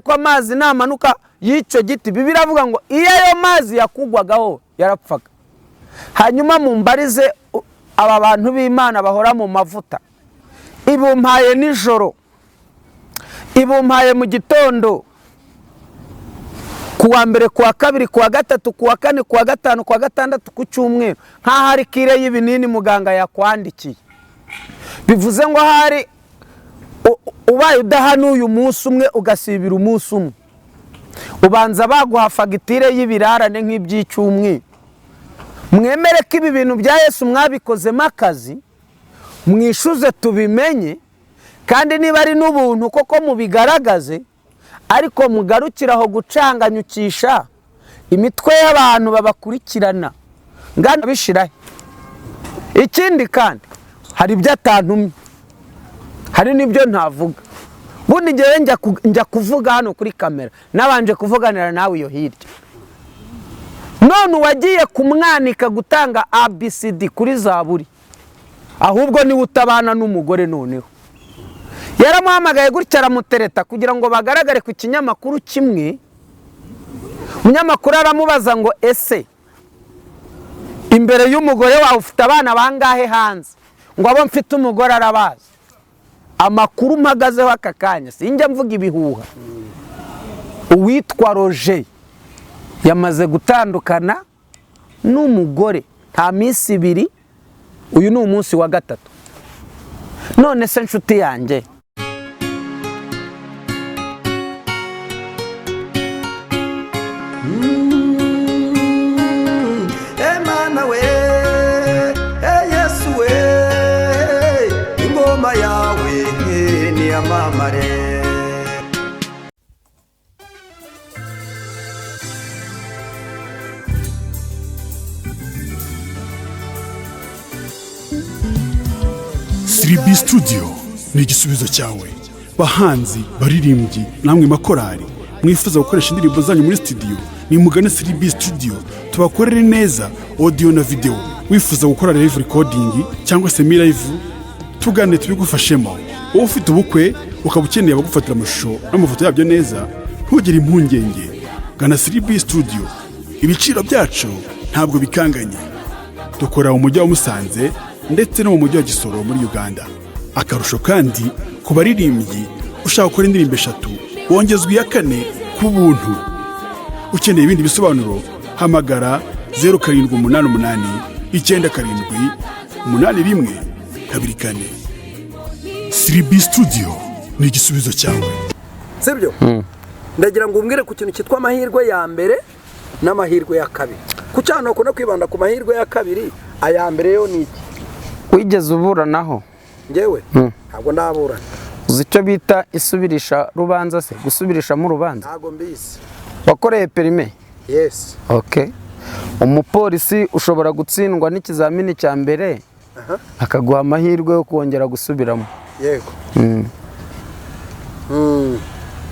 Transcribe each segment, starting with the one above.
Ko amazi namanuka y'icyo giti, Bibiliya iravuga ngo iyo ayo mazi yakugwagaho yarapfaga. Hanyuma mumbarize, aba bantu b'Imana bahora mu mavuta, ibumpaye nijoro, ibumpaye mu gitondo, ku wa mbere, ku wa kabiri, ku wa gatatu, ku wa kane, ku wa gatanu, ku wa gatandatu, ku cyumweru, nk'aho ari cure y'ibinini muganga yakwandikiye. Bivuze ngo hari ubaye udahanuye umunsi umwe, ugasibira umunsi umwe, ubanza baguha fagitire y'ibirarane nk'iby'icyumweru. Mwemere ko ibi bintu bya Yesu mwabikozemo akazi, mwishuze tubimenye, kandi niba ari n'ubuntu koko mubigaragaze, ariko mugarukire aho gucanganyukisha imitwe y'abantu babakurikirana. Ngana bishirahe. Ikindi kandi, hari ibyo atantumye, hari n'ibyo ntavuga. Bundi ngewe njya kuvuga hano kuri kamera nabanje kuvuganira nawe iyo hirya. None uwagiye kumwanika gutanga ABCD kuri Zaburi, ahubwo niwe utabana n'umugore, noneho yaramuhamagaye gutya aramutereta kugira ngo bagaragare ku kinyamakuru kimwe. Umunyamakuru aramubaza ngo: "Ese imbere y'umugore wawe ufite abana bangahe hanze?" Ngo: "Abo mfite umugore arabazi." Amakuru mpagazeho aka kanya, sinjya mvuga ibihuha, uwitwa Roger yamaze gutandukana n'umugore nta minsi 2, uyu ni umunsi wa gatatu. None se nshuti yanjye? Emana we, Yesu we, ingoma yawe niyamamare. 3B Studio ni igisubizo cyawe. Bahanzi, baririmbyi, namwe makorari mwifuza gukoresha indirimbo zanyu muri studio, nimugane 3B Studio tubakorere neza audio na video. Wifuza gukora live recording cyangwa semi live, tugane tubigufashemo. Wowe ufite ubukwe ukaba ukeneye abagufatira amashusho n'amafoto yabyo neza, ntugire impungenge, gana 3B Studio. Ibiciro byacu ntabwo bikanganye. Dukora mu mujyi wa Musanze ndetse no mu mujyi wa Gisoro muri Uganda. Akarusho kandi, ku baririmbyi ushaka gukora indirimbo eshatu wongezwa iya kane ku buntu. Ukeneye ibindi bisobanuro, hamagara 0788978124. 3B Studio ni igisubizo cyawe. Sibyo? Ndagira ngo umbwire ku kintu cyitwa amahirwe ya mbere n'amahirwe ya kabiri. Ku cyane bakunda kwibanda ku mahirwe ya kabiri, aya mbere yo ni iki? Wigeze uburanaho? Ngewe ntabwo ndaburana. Uzi icyo bita isubirisha rubanza se, gusubirishamo urubanza? Ntabwo mbizi. Wakoreye permis? Yes. Okay. Umupolisi ushobora gutsindwa n'ikizamini cya mbere, akaguha amahirwe yo kongera gusubiramo. Yego.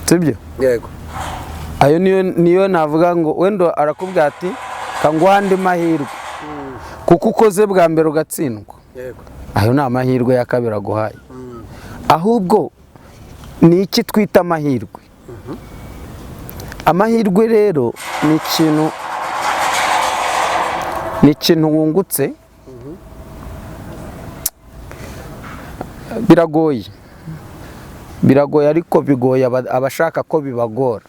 Sibyo? Yego. Ayo niyo navuga ngo wenda arakubwira ati: "Kanguha andi mahirwe kuko ukoze bwa mbere ugatsindwa." Ayo ni amahirwe ya kabiri aguhaye. Ahubwo ni iki twita amahirwe? Amahirwe rero ni ikintu wungutse. Biragoye, biragoye, ariko bigoye abashaka ko bibagora,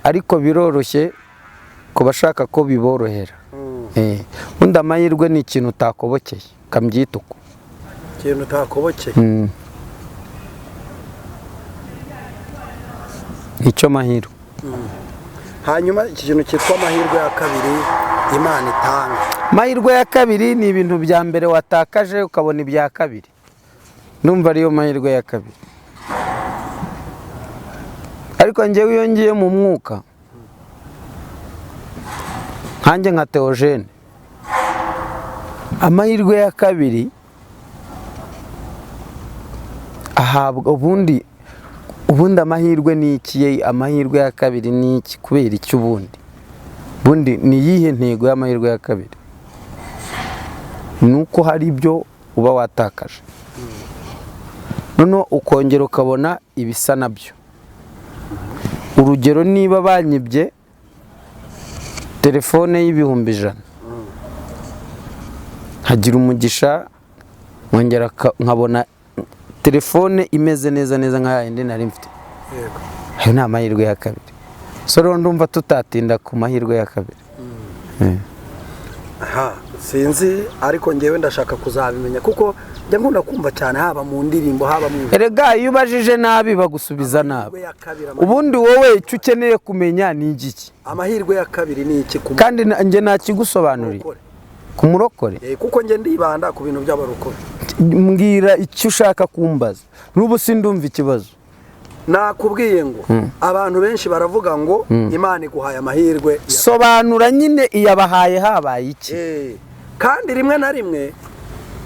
ariko biroroshye ku bashaka ko biborohera. Ubundi amahirwe ni ikintu utakobokeye, kambyita uko. Ikintu utakobokeye. Nicyo mahirwe. Hanyuma iki kintu cyitwa amahirwe ya kabiri Imana itanga? Amahirwe ya kabiri ni ibintu bya mbere watakaje ukabona ibya kabiri. Ndumva ariyo mahirwe ya kabiri. Ariko njyewe iyo ngiye mu mwuka, nkanjye nka Theogene, amahirwe ya kabiri ahabwa ubundi amahirwe ni iki? Amahirwe ya kabiri ni iki? Kubera iki? Ubundi ni iyihe ntego y'amahirwe ya kabiri? Ni uko hari ibyo uba watakaje, noneho ukongera ukabona ibisa nabyo. Urugero, niba banyibye telefone y'100,000, nkagira umugisha nkongera nkabona telefone imeze neza neza nka yindi nari mfite, ayo ni amahirwe ya kabiri. So rero ndumva tutatinda ku mahirwe ya kabiri. Aha sinzi, ariko ngewe ndashaka kuzabimenya, kuko njya nkunda kumva cyane, haba mu ndirimbo, haba mu Erega iyo ubajije nabi bagusubiza nabi. Amahirwe ya kabiri, Ubundi wowe icyo ukeneye kumenya ni igiki? Amahirwe ya kabiri ni iki ku Kandi njye nakigusobanuriye. murokore? Ku murokore? Kuko njye ndibanda ku bintu by'abarokore. Mbwira icyo ushaka kumbaza, n'ubu sindumva ikibazo. Nakubwiye ngo abantu benshi baravuga ngo Imana iguhaye amahirwe ya Sobanura nyine, iyabahaye habaye iki? Kandi rimwe na rimwe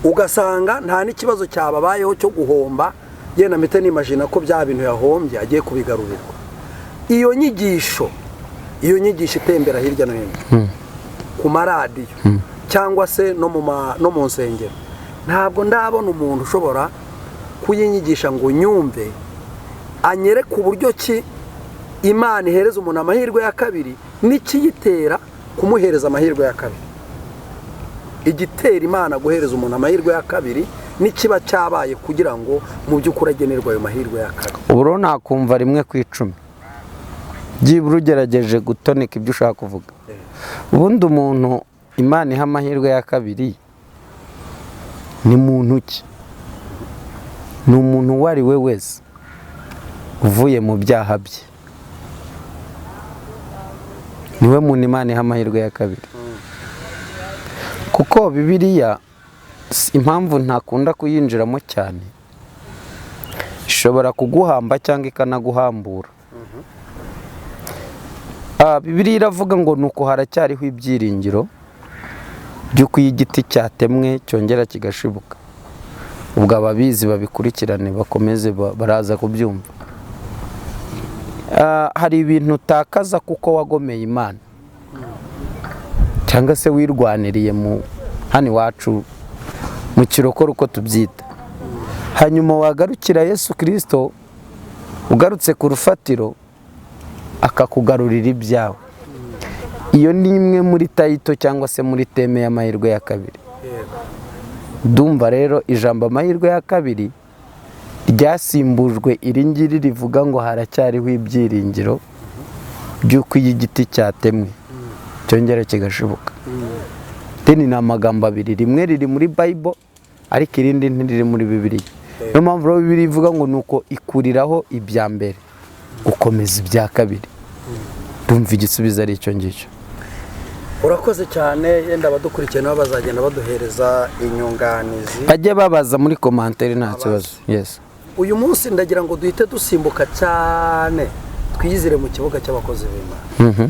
ugasanga nta n'ikibazo cyababayeho cyo guhomba, yenda mpite nimajina ko bya bintu yahombye agiye kubigarurirwa. Iyo nyigisho itembera hirya no hino ku maradiyo cyangwa se no mu nsengero, ntabwo ndabona umuntu ushobora kuyinyigisha ngo nyumve, anyereke uburyo ki Imana ihereza umuntu amahirwe ya kabiri n'ikiyitera kumuhereza amahirwe ya kabiri, igitera Imana guhereza umuntu amahirwe ya kabiri n'ikiba cyabaye kugira ngo mu by'ukuri agenerwe ayo mahirwe ya kabiri. Ubu rero nakumva 1 ku 10 byibura ugerageje gutonika ibyo ushaka kuvuga. Ubundi umuntu Imana iha amahirwe ya kabiri ni muntu ki? Ni umuntu uwo ari we wese uvuye mu byaha bye, niwe muntu Imana iha amahirwe ya kabiri. Kuko Bibiliya, impamvu ntakunda kuyinjiramo cyane, ishobora kuguhamba cyangwa ikanaguhambura. Bibiliya iravuga ngo nuko haracyariho ibyiringiro by'uko iyo igiti cyatemwe cyongera kigashibuka. Ubwo ababizi babikurikirane, bakomeze, baraza kubyumva. Hari ibintu utakaza kuko wagomeye Imana cyangwa se wirwaniriye, mu hano iwacu mu kirokore uko tubyita, hanyuma wagarukira Yesu Kirisito, ugarutse ku rufatiro, akakugarurira ibyawe. Iyo ni imwe muri title cyangwa se muri theme y'amahirwe ya kabiri. Ndumva rero ijambo amahirwe ya kabiri ryasimbujwe iri ngiri rivuga ngo haracyariho ibyiringiro by'uko iyo igiti cyatemwe cyongera kigashibuka. Then ni amagambo abiri, rimwe riri muri Bible ariko irindi ntiriri muri Bibiliya. Niyo mpamvu rero Bibiliya ivuga ngo nuko ikuriraho ibya mbere gukomeza ibya kabiri. Ndumva igisubizo ari icyo ngicyo. Urakoze cyane. Yenda abadukurikiye nabo bazagenda baduhereza inyunganizi. Bajye babaza muri commentaire, nta kibazo, yes. Uyu munsi ndagira ngo duhite dusimbuka cyane, twiyizire mu kibuga cy'abakozi b'Imana,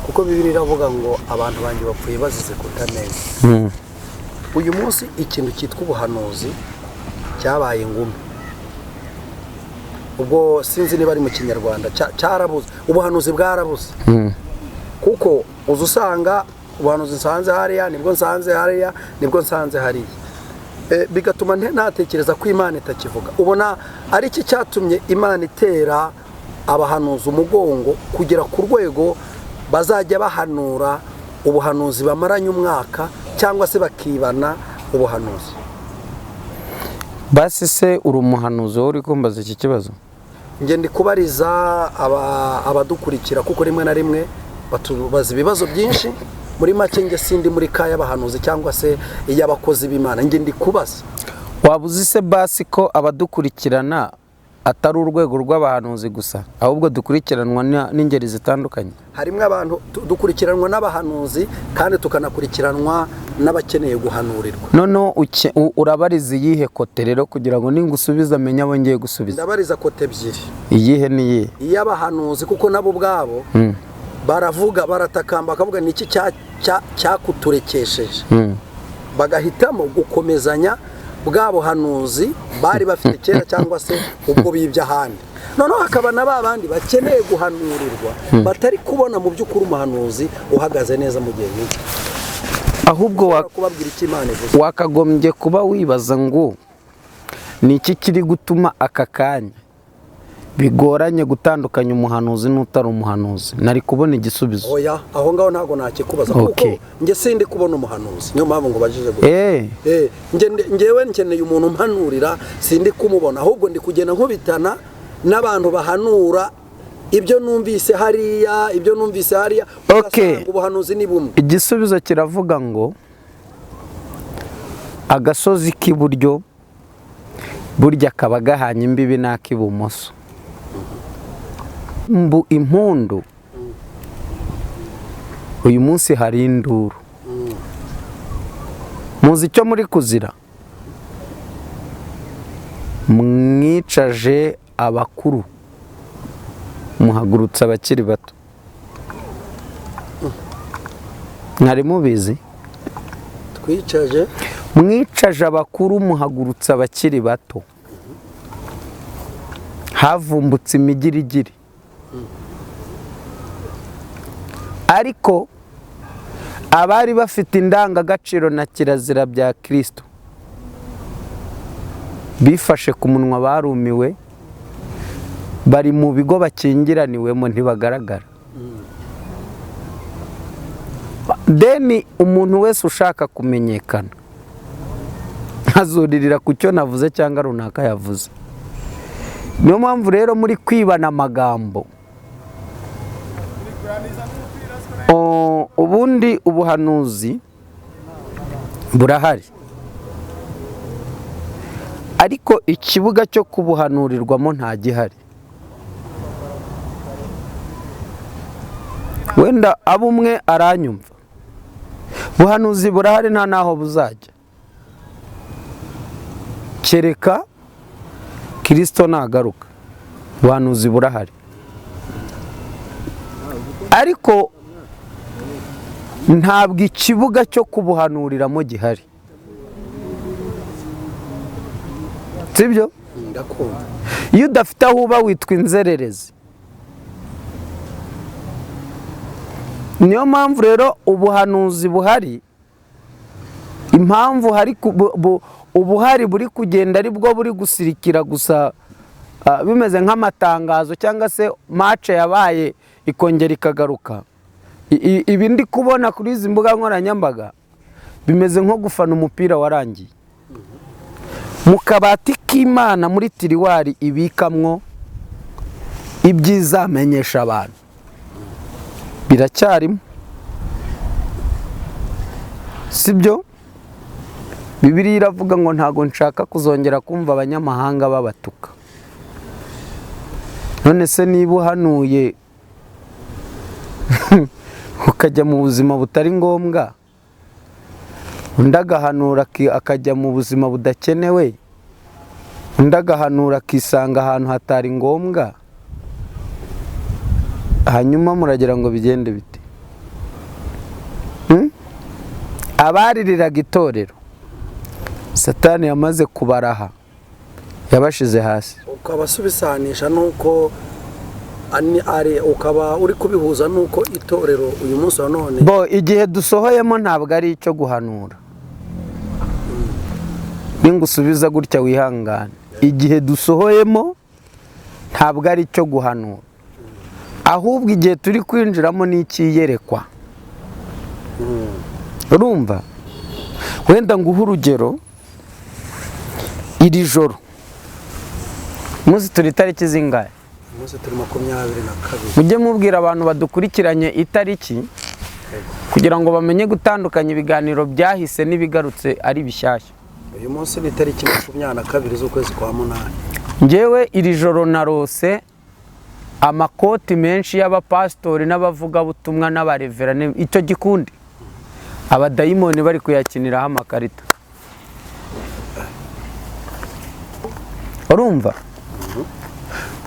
kuko Bibiliya iravuga ngo abantu banjye bapfuye bazize kutamenya. Uyu munsi ikintu cyitwa ubuhanuzi cyabaye ingume. Ubwo sinzi niba ari mu Kinyarwanda, cyarabuze, ubuhanuzi bwarabuze, kuko uza usanga ubuhanuzi nsanze hariya nibwo nsanze hariya nibwo nsanze hariya. Bigatuma natekereza ko Imana itakivuga. Ubona ari iki cyatumye Imana itera abahanuzi umugongo kugera ku rwego bazajya bahanura ubuhanuzi bamaranye umwaka cyangwa se bakibana ubuhanuzi? Basi se uri umuhanuzi wowe uri kumbaza iki kibazo? Njye ndi kubariza abadukurikira, kuko rimwe na rimwe batubaza ibibazo byinshi. Muri make, njye sindi muri ka y'abahanuzi cyangwa se iy'abakozi b'Imana, njye ndi kubaza. Waba uzi se basi ko abadukurikirana atari urwego rw'abahanuzi gusa, ahubwo dukurikiranwa n'ingeri zitandukanye? Harimo abantu dukurikiranwa n'abahanuzi kandi tukanakurikiranwa n'abakeneye guhanurirwa. Noneho urabariza iyihe côté rero, kugira ngo ningusubiza amenye abo ngiye gusubiza? Ndabariza côté ebyiri. Iyihe n'iyihe? Iy'abahanuzi, kuko nabo ubwabo baravuga, baratakamba, bakavuga ni iki cyakuturekesheje, bagahitamo gukomezanya bwa buhanuzi bari bafite kera cyangwa se ubwo bibye ahandi. Noneho hakaba na ba bandi bakeneye guhanurirwa, batari kubona mu by'ukuri umuhanuzi uhagaze neza mu gihe nk'iki. Ahubwo Ushobora kubabwira icyo Imana ivuze? Wakagombye kuba wibaza ngo ni iki kiri gutuma aka kanya Bigoranye gutandukanya umuhanuzi n'utari umuhanuzi, nari kubona igisubizo. Oya, aho ngaho ntabwo nakikubaza kuko njye sindi kubona umuhanuzi, niyo mpamvu ngo bajije gutya. Njyewe nkeneye umuntu umpanurira, sindi kumubona, ahubwo ndi kugenda nkubitana n'abantu bahanura ibyo numvise hariya, ibyo numvise hariya, ugasanga ubuhanuzi ni bumwe. Igisubizo kiravuga ngo agasozi k'iburyo burya kaba gahanye imbibi n'ak'ibumoso. Mbu impundu uyu munsi hari induru, muzi icyo muri kuzira? Mwicaje abakuru, muhagurutsa abakiri bato. Mwari mubizi? Twicaje Mwicaje abakuru, muhagurutsa abakiri bato. Havumbutse imigirigiri, ariko abari bafite indangagaciro na kirazira bya Kristo bifashe ku munwa, barumiwe, bari mu bigo bakingiraniwemo, ntibagaragara. Deni umuntu wese ushaka kumenyekana ntazuririra ku cyo navuze cyangwa runaka yavuze. Niyo mpamvu rero muri kwibana amagambo. Ubundi ubuhanuzi burahari, ariko ikibuga cyo kubuhanurirwamo nta gihari. Wenda abo umwe aranyumva, buhanuzi burahari nta naho buzajya, kereka Kristo nagaruka. Buhanuzi burahari, ariko ntabwo ikibuga cyo kubuhanuriramo gihari, sibyo? Ndakumva. Iyo udafite aho uba witwa inzererezi. Niyo mpamvu rero ubuhanuzi buhari, impamvu hari ubuhari buri kugenda ari bwo buri gusirikira gusa, bimeze nk'amatangazo cyangwa se match yabaye ikongera ikagaruka. Ibi ndi kubona kuri izi mbuga nkoranyambaga bimeze nko gufana umupira warangiye. Mu kabati k'Imana muri tiriwari ibikamwo ibyiza amenyesha abantu biracyarimo, sibyo? Bibiliya iravuga ngo ntago nshaka kuzongera kumva abanyamahanga babatuka. None se niba uhanuye ukajya mu buzima butari ngombwa, undi agahanura akajya mu buzima budakenewe, undi agahanura akisanga ahantu hatari ngombwa, hanyuma muragira ngo bigende bite? Abaririraga itorero Satani yamaze kubaraha, yabashize hasi. Ukaba subisanisha nuko ari ukaba uri kubihuza nuko itorero uyu munsi wa none bo igihe dusohoyemo ntabwo ari icyo guhanura. Ningusubiza gutya wihangane. Igihe dusohoyemo ntabwo ari icyo guhanura, ahubwo igihe turi kwinjiramo ni ikiyerekwa. Urumva? Wenda nguhe urugero, iri joro muzi turi itariki zingahe? Umunsi turi 22. Mujye mubwira abantu badukurikiranye itariki kugira ngo bamenye gutandukanya ibiganiro byahise n'ibigarutse ari bishyashya. Uyu munsi ni itariki 22 z'ukwezi kwa 8. Njyewe iri joro narose amakoti menshi y'abapasitori n'abavugabutumwa n'abarevera, icyo gikundi abadayimoni bari kuyakiniraho amakarita. Urumva?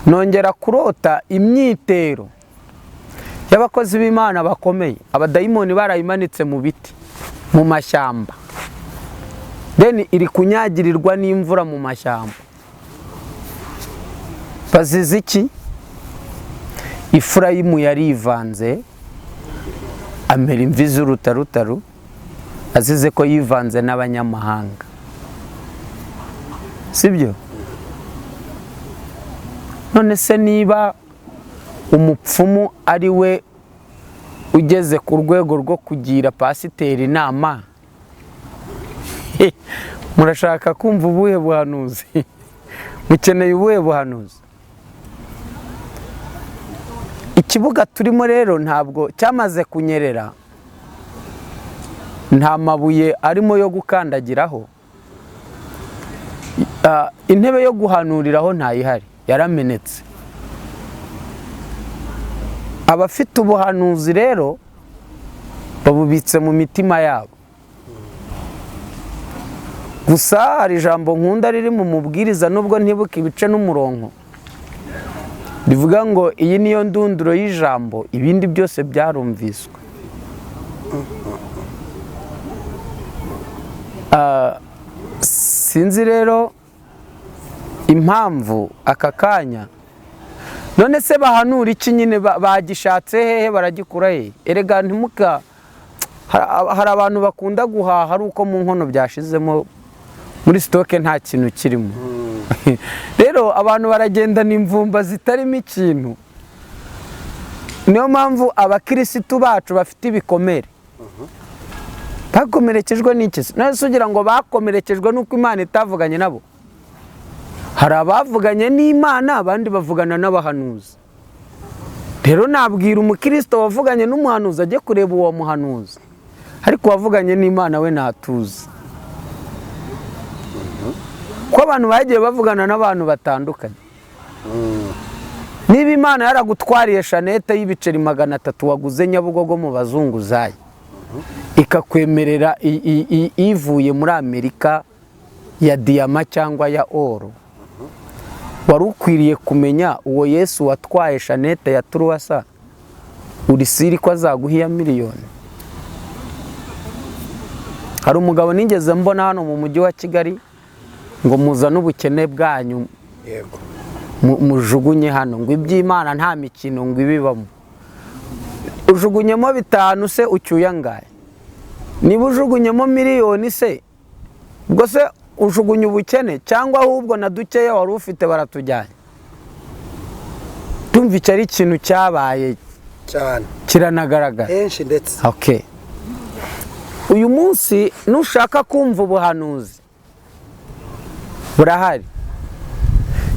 Nongera kurota imyitero y'abakozi b'Imana bakomeye, abadayimoni barayimanitse mu biti mu mashyamba, then iri kunyagirirwa n'imvura mu mashyamba. Bazize iki? Efurayimu yarivanze amera imvi z'urutarutaru, azize ko yivanze n'abanyamahanga, sibyo? None se niba umupfumu ari we ugeze ku rwego rwo kugira pasiteri inama, murashaka kumva ubuhe buhanuzi? Mukeneye ubuhe buhanuzi? Ikibuga turimo rero ntabwo cyamaze kunyerera, nta mabuye arimo yo gukandagiraho, intebe yo guhanuriraho ntayihari, yaramenetse. Abafite ubuhanuzi rero babubitse mu mitima yabo. Gusa hari ijambo nkunda riri mu Mubwiriza, nubwo ntibuka ibice n'umurongo, rivuga ngo iyi niyo ndunduro y'ijambo, ibindi byose byarumviswe. Sinzi rero impamvu aka kanya. None se bahanura iki nyine? Bagishatse hehe? Baragikura hehe? Erega ntimuka, hari abantu bakunda guhaha ari uko mu nkono byashizemo, muri sitoke nta kintu kirimo. Rero abantu baragendana imvumba zitarimo ikintu. Niyo mpamvu abakirisitu bacu bafite ibikomere. Bakomerekejwe n'iki se? None se ugira ngo bakomerekejwe n'uko Imana itavuganye nabo? Hari abavuganye n'Imana, abandi bavugana n'abahanuzi. Rero nabwira umukristo wavuganye n'umuhanuzi ajye kureba uwo muhanuzi, ariko uwavuganye n'Imana we ntatuzi. Ko abantu bagiye bavugana n'abantu batandukanye. Niba Imana yaragutwariye shanete y'ibiceri 300 waguze Nyabugogo mu bazunguzayi, ikakwemerera ivuye muri Amerika ya diyama cyangwa ya oro, wari ukwiriye kumenya uwo Yesu watwaye shanete ya turuwasa urisiri ko azaguha iya miliyoni. Hari umugabo nigeze mbona hano mu mujyi wa Kigali ngo muzane ubukene bwanyu Yego. Mujugunye hano, ngo iby'Imana nta mikino ngo ibibamo. Ujugunyemo 5 se ucyuye angahe? Niba ujugunyemo miliyoni se, ubwo se ujugunya ubukene cyangwa ahubwo na dukeya wari ufite baratujyanye? Tumva icyo ari ikintu cyabaye cyane, kiranagaragara henshi ndetse. Okay. Uyu munsi nushaka kumva ubuhanuzi burahari,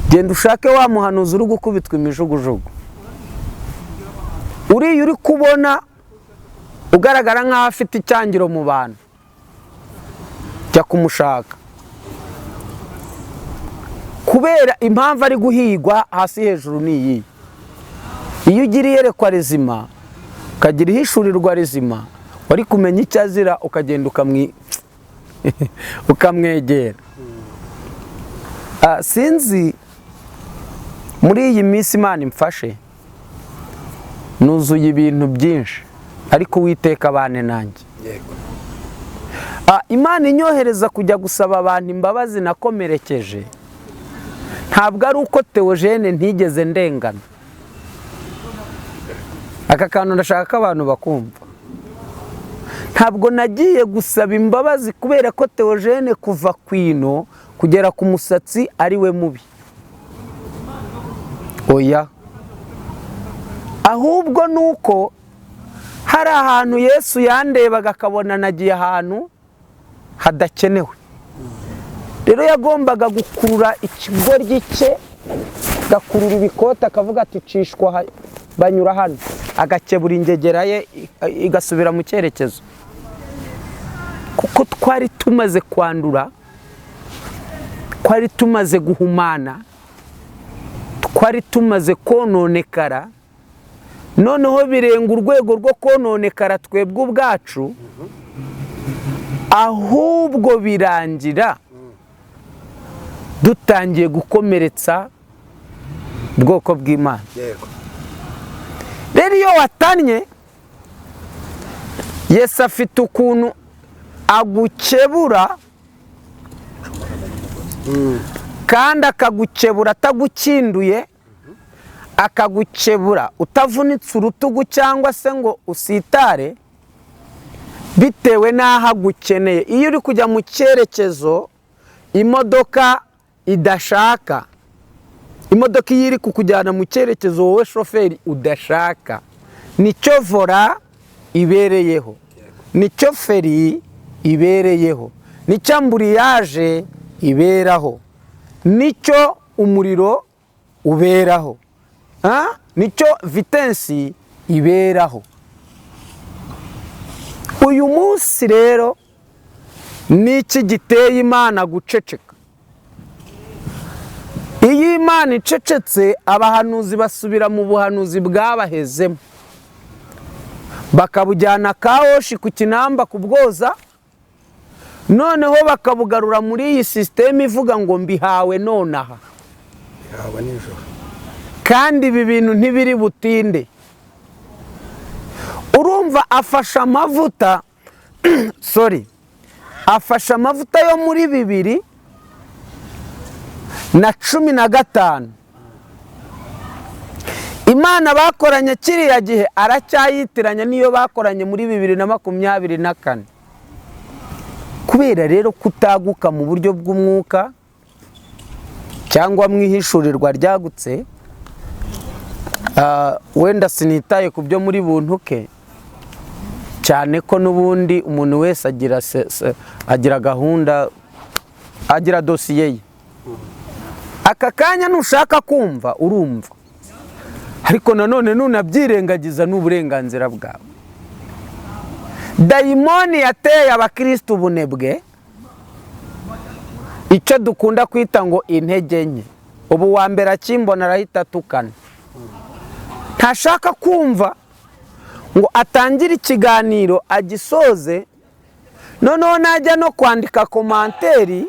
genda ushake wa muhanuzi uri gukubitwa imijugujugu, uriya uri kubona ugaragara nk'aho afite icyangiro mu bantu, jya kumushaka. Kubera impamvu ari guhigwa hasi hejuru ni iyi: iyo ugira iyerekwa rizima, ukagira ihishurirwa rizima, wari kumenya icyo azira, ukagenda ukamwegera. Sinzi muri iyi minsi Imana imfashe, nuzuye ibintu byinshi, ariko Uwiteka abane nanjye. Yego. Imana inyohereza kujya gusaba abantu imbabazi nakomerekeje, ntabwo ari uko Theogene ntigeze ndengana. Aka kantu ndashaka ko abantu bakumva. Ntabwo nagiye gusaba imbabazi kubera ko Theogene kuva ku ino kugera ku musatsi ari we mubi. Oya. Ahubwo nuko hari ahantu Yesu yandebaga akabona nagiye ahantu hadakenewe. Rero yagombaga gukurura ikigoryi cye, gakurura ibikota, akavuga ati cishwa banyura hano, agakebura ingegera ye igasubira mu cyerekezo. Kuko twari tumaze kwandura, twari tumaze guhumana, twari tumaze kononekara, noneho birenga urwego rwo kononekara twebwe ubwacu, ahubwo birangira dutangiye gukomeretsa ubwoko bw'Imana. Yego. Rero iyo watanye, Yesu afite ukuntu agukebura, kandi akagukebura atagukinduye, akagukebura utavunitse urutugu cyangwa se ngo usitare, bitewe n'aho agukeneye. Iyo uri kujya mu cyerekezo imodoka idashaka, Imodoka iyo iri kukujyana mu cyerekezo wowe shoferi udashaka, nicyo volant ibereyeho, nicyo feri ibereyeho, nicyo embrayage iberaho, nicyo umuriro uberaho, nicyo vitesse iberaho. Uyu munsi rero niki giteye Imana guceceka? Iyo Imana icecetse, abahanuzi basubira mu buhanuzi bwabahezemo, bakabujyana kawoshi ku Kinamba kubwoza, noneho bakabugarura muri iyi système ivuga ngo mbihawe nonaha. Yaba nijoro. Kandi ibi bintu ntibiri butinde. Urumva, afashe amavuta, sorry, afashe amavuta yo muri 2015. Imana bakoranye kiriya gihe aracyayitiranya n'iyo bakoranye muri 2024. Kubera rero kutaguka mu buryo bw'umwuka cyangwa mu ihishurirwa ryagutse, wenda sinitaye ku byo muri buntuke cyane, ko n'ubundi umuntu wese agira gahunda, agira dosiye ye. Aka kanya nushaka kumva urumva, ariko nanone nunabyirengagiza ni uburenganzira bwawe. Dayimoni yateye abakirisitu ubunebwe, icyo dukunda kwita ngo intege nke. Ubu wa mbere akimbona arahita atukana, ntashaka kumva ngo atangire ikiganiro agisoze. Noneho najya no kwandika commentaire,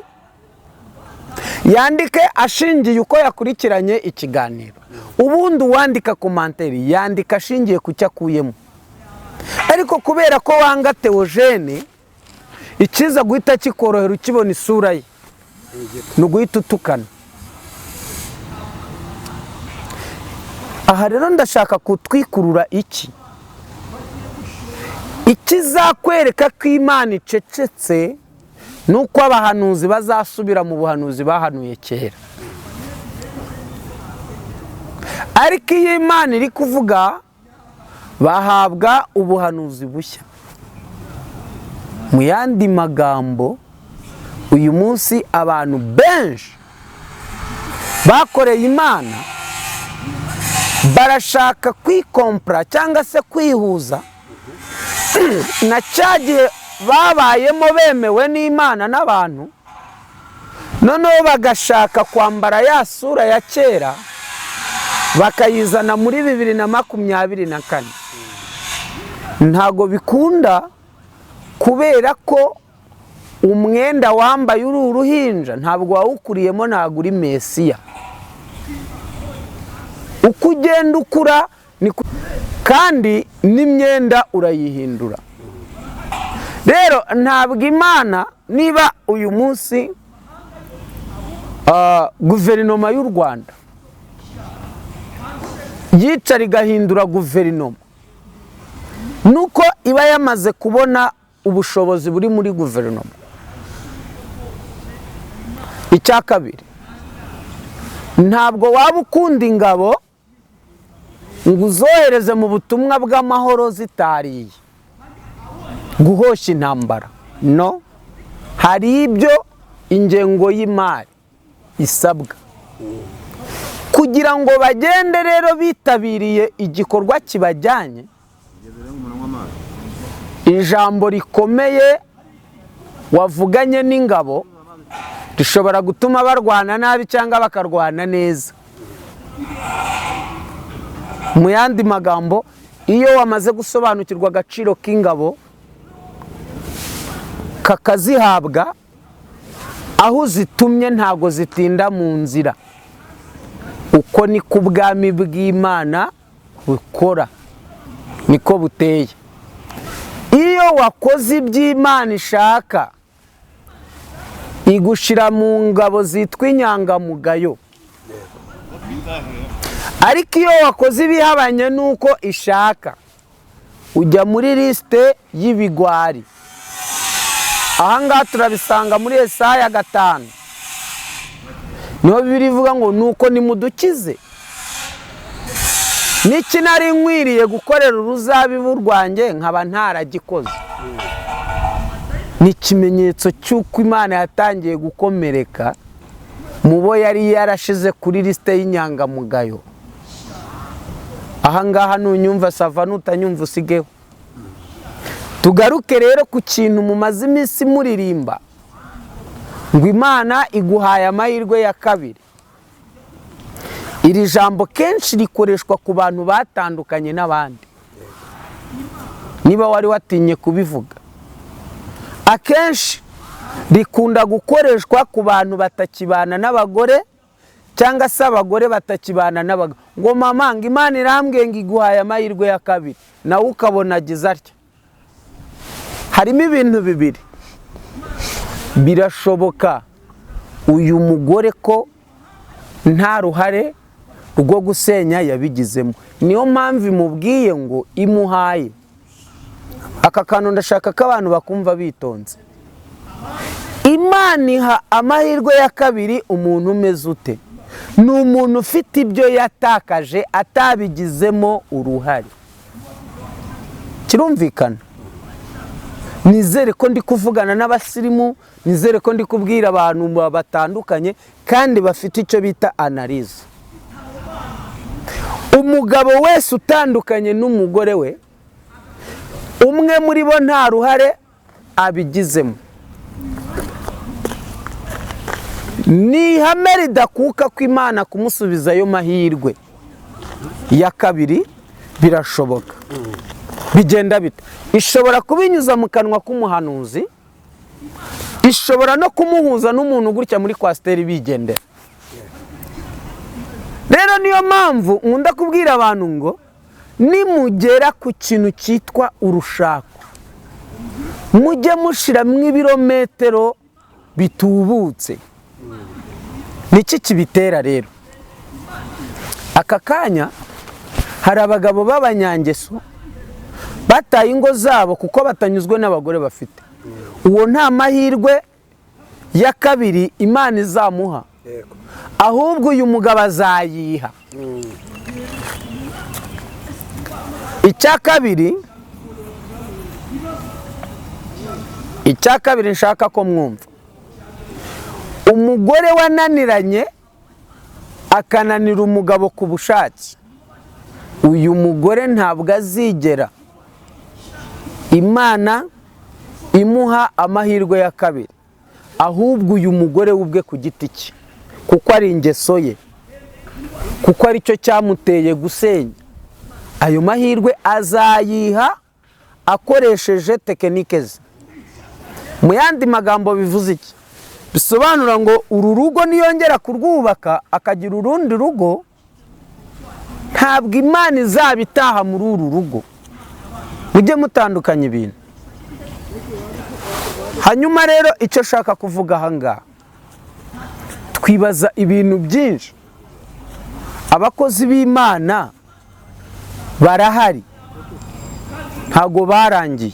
yandike ashingiye uko yakurikiranye ikiganiro. Ubundi uwandika commentaire yandika ashingiye ku cyo akuyemo, ariko kubera ko wanga Teogene, ikiza guhita kikorohera ukibona isura ye ni uguhita utukana. Aha rero ndashaka kutwikurura iki ikizakwereka ko Imana icecetse, ni uko abahanuzi bazasubira mu buhanuzi bahanuye kera. Ariko iyo Imana iri kuvuga, bahabwa ubuhanuzi bushya. Mu yandi magambo, uyu munsi abantu benshi bakoreye Imana barashaka kwikompara cyangwa se kwihuza na cya gihe babayemo bemewe n'Imana n'abantu, noneho bagashaka kwambara ya sura ya kera bakayizana muri 2024. Ntabwo bikunda, kubera ko umwenda wambaye uri uruhinja ntabwo wawukuriyemo, ntabwo uri Mesiya. Uko ugenda ukura kandi n'imyenda urayihindura. Rero ntabwo Imana, niba uyu munsi guverinoma y'u Rwanda yicara igahindura guverinoma, nuko iba yamaze kubona ubushobozi buri muri guverinoma. Icya kabiri, ntabwo waba ukunda ingabo ngo uzohereze mu butumwa bw'amahoro zitariye guhosha intambara. No hari ibyo ingengo y'imari isabwa kugira ngo bagende. Rero bitabiriye igikorwa kibajyanye, ijambo rikomeye wavuganye n'ingabo rishobora gutuma barwana nabi cyangwa bakarwana neza. Mu yandi magambo, iyo wamaze gusobanukirwa agaciro k'ingabo kakazihabwa, aho uzitumye ntago zitinda mu nzira. Uko niko ubwami bw'Imana bukora, niko buteye. Iyo wakoze iby'Imana ishaka, igushyira mu ngabo zitwa inyangamugayo, ariko iyo wakoze ibihabanye n'uko ishaka, ujya muri lisite y'ibigwari. Ahangaha turabisanga muri Esaya 5. Niho Bibiliya ivuga ngo nuko nimudukize. Niki nari nkwiriye gukorera uruzabibu rwanjye nkaba ntaragikoze? Ni ikimenyetso cy'uko Imana yatangiye gukomereka mu bo yari yarashize kuri lisite y'inyangamugayo. Ahangaha nunyumva sava, nutanyumva usigeho. Tugaruke rero ku kintu mumaze iminsi muririmba ngo Imana iguhaye amahirwe ya kabiri. Iri jambo kenshi rikoreshwa ku bantu batandukanye n'abandi. Niba wari watinye kubivuga, akenshi rikunda gukoreshwa ku bantu batakibana n'abagore cyangwa se abagore batakibana n'abagabo. Ngo mama, ngo Imana irambwiye ngo iguhaye amahirwe ya kabiri, nawe ukabona agize atya. Harimo ibintu bibiri birashoboka: uyu mugore ko nta ruhare rwo gusenya yabigizemo, niyo mpamvu imubwiye ngo imuhaye. Aka kantu ndashaka ko abantu bakumva bitonze. Imana iha amahirwe ya kabiri umuntu umeze ute? Ni umuntu ufite ibyo yatakaje atabigizemo uruhare. Kirumvikana? Nizere ko ndi kuvugana n'abasirimu, nizere ko ndi kubwira abantu batandukanye kandi bafite icyo bita analyse. Umugabo wese utandukanye n'umugore we, umwe muri bo nta ruhare abigizemo, ni ihame ridakuka ko Imana kumusubiza ayo mahirwe ya kabiri birashoboka. Bigenda bite? Ishobora kubinyuza mu kanwa k'umuhanuzi, ishobora no kumuhuza n'umuntu gutya muri coaster bigendera. Rero niyo mpamvu nkunda kubwira abantu ngo nimugera ku kintu cyitwa urushako, mujye mushiramo ibirometero bitubutse. Niki kibitera rero? Aka kanya hari abagabo b'abanyangeso bataye ingo zabo kuko batanyuzwe n'abagore bafite. Uwo nta mahirwe ya kabiri Imana izamuha, ahubwo uyu mugabo azayiha. Icya kabiri nshaka ko mwumva: umugore wananiranye akananira umugabo ku bushake, uyu mugore ntabwo azigera Imana imuha amahirwe ya kabiri, ahubwo uyu mugore we ubwe ku giti cye, kuko ari ingeso ye, kuko aricyo cyamuteye gusenya, ayo mahirwe azayiha akoresheje technique ze. Mu yandi magambo bivuze iki? Bisobanura ngo uru rugo niyongera kurwubaka akagira urundi rugo, ntabwo Imana izaba itaha muri uru rugo. Mujye mutandukanya ibintu. Hanyuma rero icyo nshaka kuvuga aha ngaha, twibaza ibintu byinshi. Abakozi b'Imana barahari, ntabwo barangiye,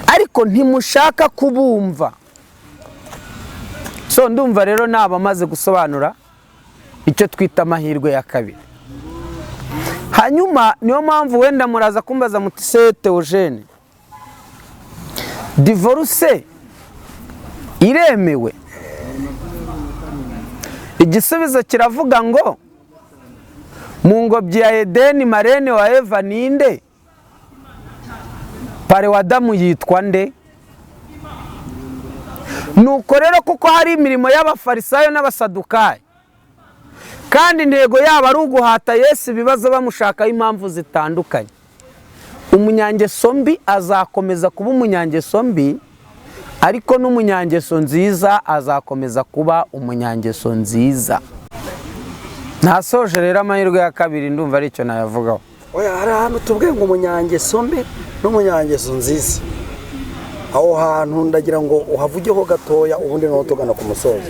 ariko ntimushaka kubumva. So ndumva rero naba amaze gusobanura icyo twita amahirwe ya kabiri. Hanyuma niyo mpamvu wenda muraza kumbaza muti: "Se Theogene, divorce iremewe?" Igisubizo kiravuga ngo mu ngobyi ya Edeni, marraine wa Eva ninde? Parrain wa Adamu yitwa nde? Nuko rero kuko hari imirimo y'Abafarisayo n'Abasadukayo, kandi intego yabo ari uguhata Yesu ibibazo bamushakaho impamvu zitandukanye, umunyangeso mbi azakomeza kuba umunyangeso mbi, ariko n'umunyangeso nziza azakomeza kuba umunyangeso nziza. Ntasoje rero, amahirwe ya kabiri ndumva aricyo nayavugaho. Oya, hari ahantu tubwiye ngo umunyangeso mbi n'umunyangeso nziza. Aho hantu ndagira ngo uhavugeho gatoya, ubundi noneho tugana ku musozo.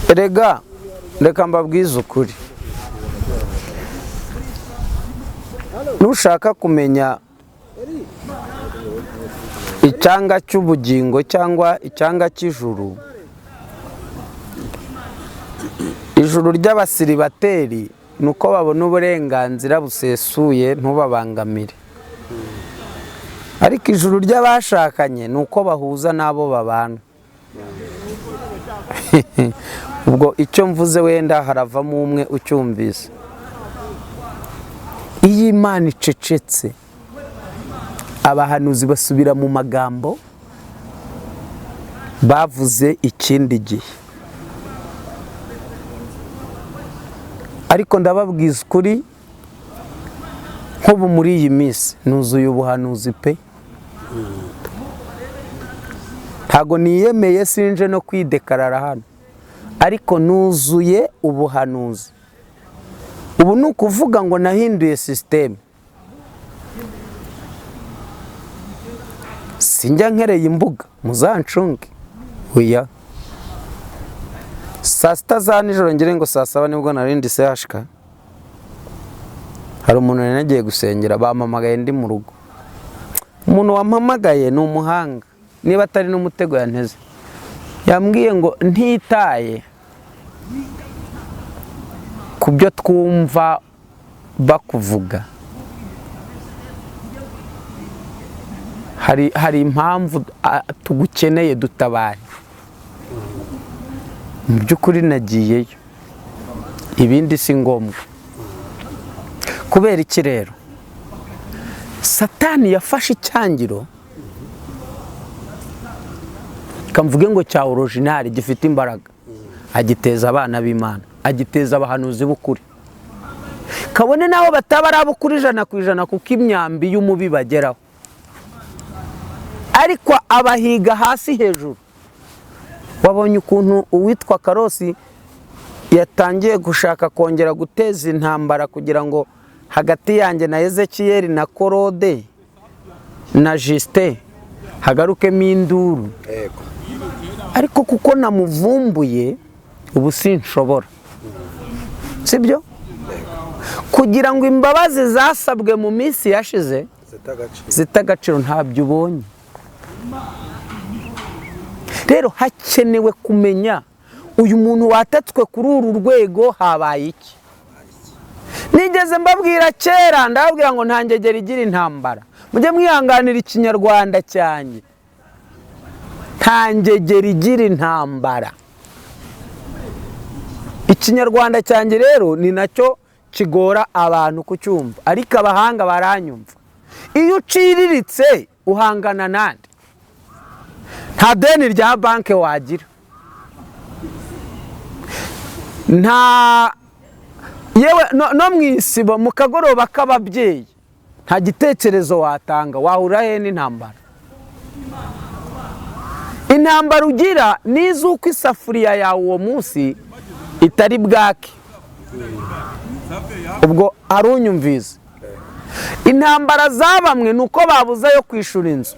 Erega reka mbabwize ukuri, nushaka kumenya icyanga cy'ubugingo cyangwa icyanga cy'ijuru, Ijuru ry'abasiribateri ni uko babona uburenganzira busesuye ntubabangamire, ariko ijuru ry'abashakanye ni uko bahuza n'abo babana. Ubwo icyo mvuze wenda haravamo umwe ucyumvise. Iyo Imana icecetse, abahanuzi basubira mu magambo bavuze ikindi gihe. Ariko ndababwiza ukuri, nk'ubu muri iyi minsi nuzuye ubuhanuzi pe. Ntago niyemeye, sinje no kwidekarara hano, ariko nuzuye ubuhanuzi. Ubu ni ukuvuga ngo nahinduye sisiteme, sinjya nkereye imbuga muzancunge. Oya, saa sita za nijoro ngire ngo saa saba nibwo narindi sehashika, hari umuntu nari nagiye gusengera, bampamagaye ndi mu rugo. Umuntu wampamagaye ni umuhanga, niba atari n'umutego yanteze. Yambwiye ngo ntitaye ku byo twumva bakuvuga, hari impamvu tugukeneye, dutabare. Mu by'ukuri nagiyeyo, ibindi si ngombwa. Kubera iki rero? Satani yafashe icyangiro, kamvuge ngo cya original gifite imbaraga, agiteza abana b'Imana, agiteza abahanuzi b'ukuri, kabone naho bataba ari ab'ukuri 100% kuko imyambi y'umubi bageraho, ariko abahiga hasi hejuru. Wabonye ukuntu uwitwa Karosi yatangiye gushaka kongera guteza intambara kugira ngo hagati yanjye na Ezekiel na Korode na Justin hagarukemo induru. Ariko kuko namuvumbuye ubu sinshobora, sibyo? Kugira ngo imbabazi zasabwe mu minsi yashize zita agaciro, ntabyo ubonye. Rero hakenewe kumenya uyu muntu watatswe kuri uru rwego habaye iki. Nigeze mbabwira kera, ndababwira ngo nta ngegera igira intambara. Mujye mwihanganira ikinyarwanda cyanjye. Nta ngegera igira intambara. Ikinyarwanda cyanjye rero ni nacyo kigora abantu kucyumva, ariko abahanga baranyumva. Iyo uciriritse uhangana nande? Nta deni rya banki wagira, nta yewe no mu isibo mu kagoroba k'ababyeyi nta gitekerezo watanga, wahura he n'intambara? Intambara ugira ni iz'uko isafuriya yawe uwo munsi itari bwake. Ubwo arunyumvise. Intambara za bamwe ni uko babuze yo kwishura inzu.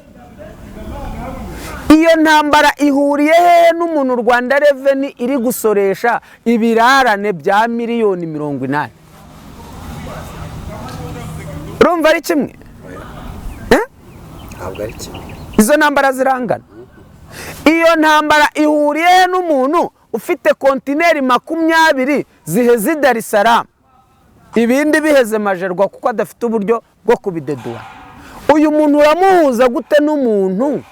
Iyo ntambara ihuriye hehe n'umuntu Rwanda Revenue iri gusoresha ibirarane bya 80 miliyoni? Urumva ari kimwe? Ntabwo ari kimwe. Izo ntambara zirangana. Iyo ntambara ihuriye he n'umuntu ufite kontineri 20 ziheze Dar es Salaam, ibindi biheze Majerwa kuko adafite uburyo bwo kubidedura? Uyu muntu uramuhuza gute n'umuntu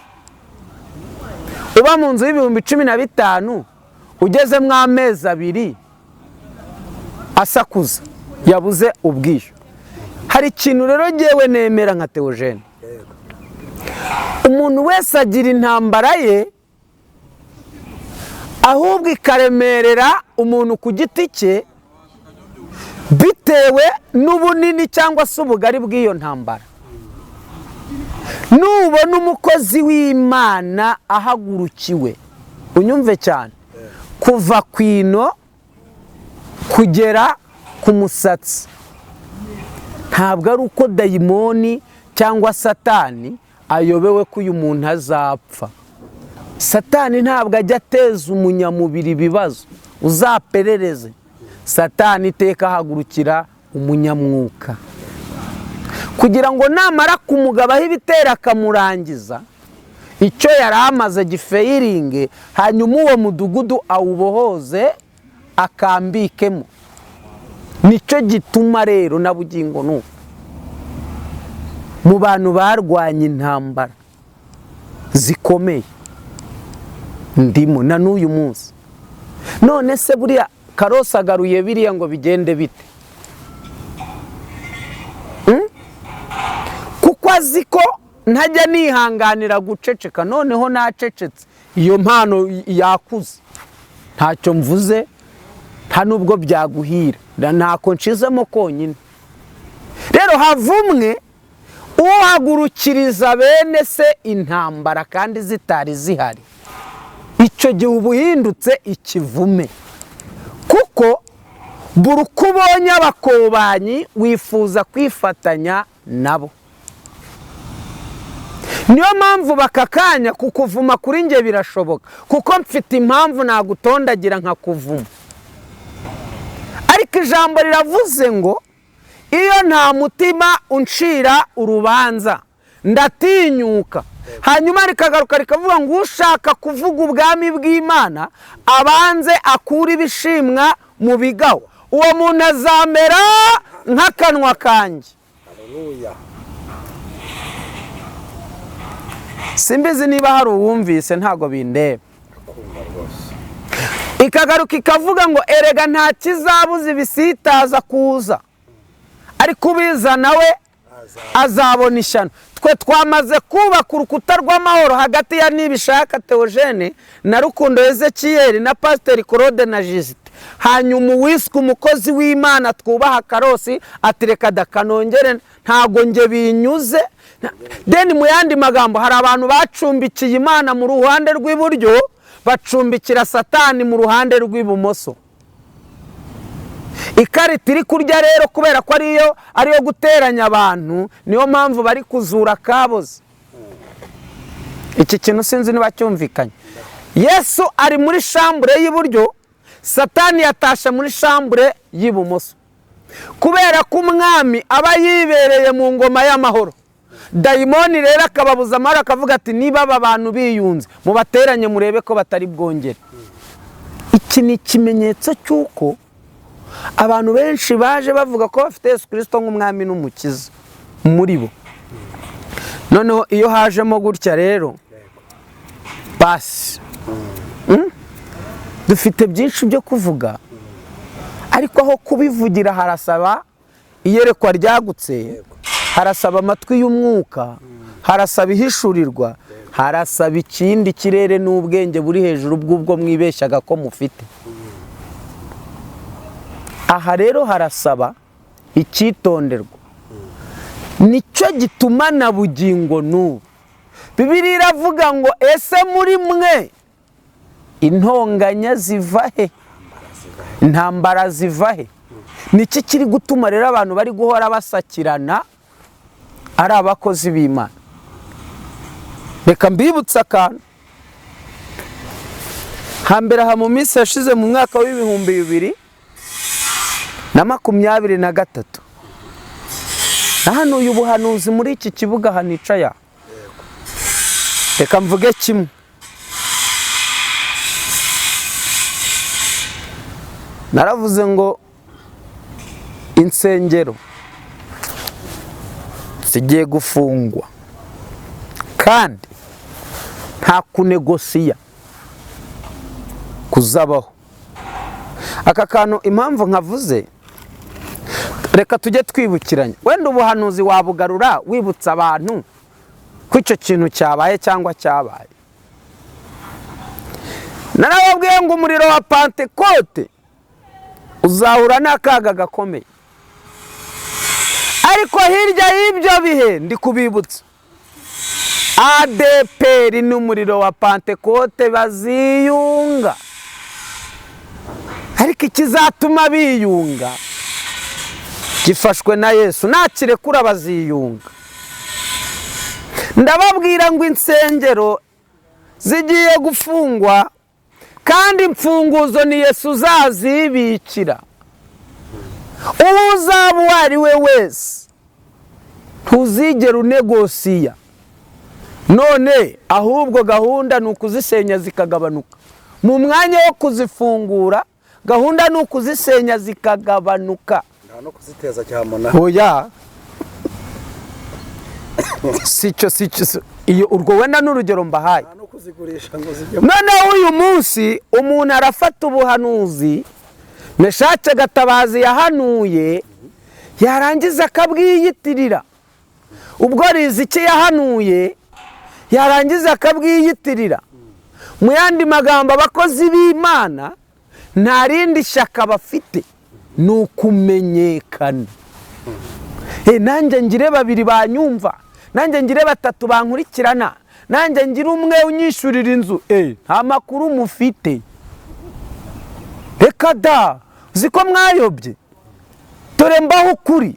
uba mu nzu y'15,000 ugezemo amezi 2 asakuza yabuze ubwishyu? Hari ikintu rero ngewe nemera nka Theogene, umuntu wese agira intambara ye, ahubwo ikaremerera umuntu ku giti cye bitewe n'ubunini cyangwa se ubugari bw'iyo ntambara. Nubona umukozi w'Imana ahagurukiwe, unyumve cyane, kuva ku ino kugera ku musatsi, ntabwo ari uko dayimoni cyangwa Satani ayobewe ko uyu muntu azapfa. Satani ntabwo ajya ateza umunyamubiri ibibazo, uzaperereze. Satani iteka ahagurukira umunyamwuka kugira ngo namara kumugabaho ibitero akamurangiza, icyo yari amaze gifayiringe, hanyuma uwo mudugudu awubohoze Akambikemo. Nicyo gituma rero na bugingo n'ubu mu bantu barwanya intambara zikomeye ndimo na n'uyu munsi. None se buriya Karosi agaruye biriya ngo bigende bite? Kuko azi ko ntajya nihanganira guceceka, noneho nacecetse iyo mpano yakuze, ntacyo mvuze, nta nubwo byaguhira, ntako nshizemo konyine. Rero havumwe uhagurukiriza bene se intambara kandi zitari zihari, icyo gihe uba uhindutse ikivume, kuko buri uko ubonye abakobanyi wifuza kwifatanya nabo. Niyo mpamvu bakakanya kukuvuma kuri njye birashoboka, kuko mfite impamvu nagutondagira nkakuvuma. Ariko ijambo riravuze ngo iyo nta mutima uncira urubanza ndatinyuka. Hanyuma rikagaruka rikavuga ngo ushaka kuvuga ubwami bw'Imana abanze akure ibishimwa mu bigaho, uwo muntu azamera nk'akanwa kanjye. Haleluya. Simbizi niba hari uwumvise, ntago bindeba. Kumva rwose. Ikagaruka ikavuga ngo erega nta kizabuza ibisitaza kuza, ariko ubiza nawe azabona ishyano. Twe twamaze kubaka urukuta rw'amahoro hagati ya Nibishaka Theogene na Rukundo Ezekiel na Pasiteri Claude na Justin. Hanyuma uwiswe umukozi w'Imana twubaha Karosi ati reka dakanongere, ntago nge binyuze. Deni mu yandi magambo, hari abantu bacumbikiye Imana mu ruhande rw'iburyo, bacumbikira Satani mu ruhande rw'ibumoso. Ikarita iri kurya rero kubera ko ariyo guteranya abantu, niyo mpamvu bari kuzura kaboze. Iki kintu sinzi niba cyumvikanye. Yesu ari muri shambure y'iburyo, Satani yatashe muri shambure y'ibumoso. Kubera ko umwami aba yibereye mu ngoma y'amahoro, dayimoni rero akababuza amahoro, akavuga ati niba aba bantu biyunze mubateranye murebe ko batari bwongere. Iki ni ikimenyetso cy'uko abantu benshi baje bavuga ko bafite Yesu Kristo nk'umwami n'umukiza muri bo. Noneho iyo hajemo gutya rero basi dufite byinshi byo kuvuga, ariko aho kubivugira harasaba iyerekwa ryagutse, harasaba amatwi y'umwuka, harasaba ihishurirwa, harasaba ikindi kirere n'ubwenge buri hejuru bw'ubwo mwibeshyaga ko mufite. Aha rero harasaba icyitonderwa. Nicyo gituma na bugingo n'ubu Bibiliya iravuga ngo ese muri mwe intonganya ziva he? Intambara ziva he? Niki kiri gutuma rero abantu bari guhora basakirana ari abakozi b'Imana? Reka mbibutse akantu. Hambere aha mu minsi yashize mu mwaka w'2023, nahanuye ubuhanuzi muri iki kibuga hanicaya. Reka mvuge kimwe. Naravuze ngo insengero zigiye gufungwa kandi nta kunegosiya kuzabaho. Aka kantu impamvu nkavuze, reka tujye twibukiranya. Wenda ubuhanuzi wabugarura wibutsa abantu ko icyo kintu cyabaye cyangwa cyabaye. Narababwiye ngo umuriro wa Pantekote uzahura n'akaga gakomeye, ariko hirya y'ibyo bihe ndi kubibutsa ADPR n'umuriro wa Pantekote baziyunga. Ariko ikizatuma biyunga gifashwe na Yesu, nakirekura baziyunga. Ndababwira ngo insengero zigiye gufungwa kandi imfunguzo ni Yesu uzazibikira. Uwo uzaba uwo ari we wese ntuzigera unegosiya. None ahubwo gahunda ni ukuzisenya zikagabanuka. Mu mwanya wo kuzifungura, Gahunda ni ukuzisenya zikagabanuka. Nta no kuziteza cyamunara. Oya, sicyo, sicyo, iyo urwo wenda ni urugero mbahaye. Nta no kuzigurisha ngo zijye. Noneho uyu munsi umuntu arafata ubuhanuzi Meshake Gatabazi yahanuye, yarangiza akabwiyitirira. Ubwo Riziki yahanuye, yarangiza akabwiyitirira. Mu yandi magambo, abakozi b'Imana nta rindi shyaka bafite, ni ukumenyekana. Nanjye ngire babiri banyumva, nanjye ngire batatu bankurikirana, nanjye ngire umwe unyishyurira inzu. Nta makuru mufite, reka da! Uzi ko mwayobye? Dore mbaho ukuri: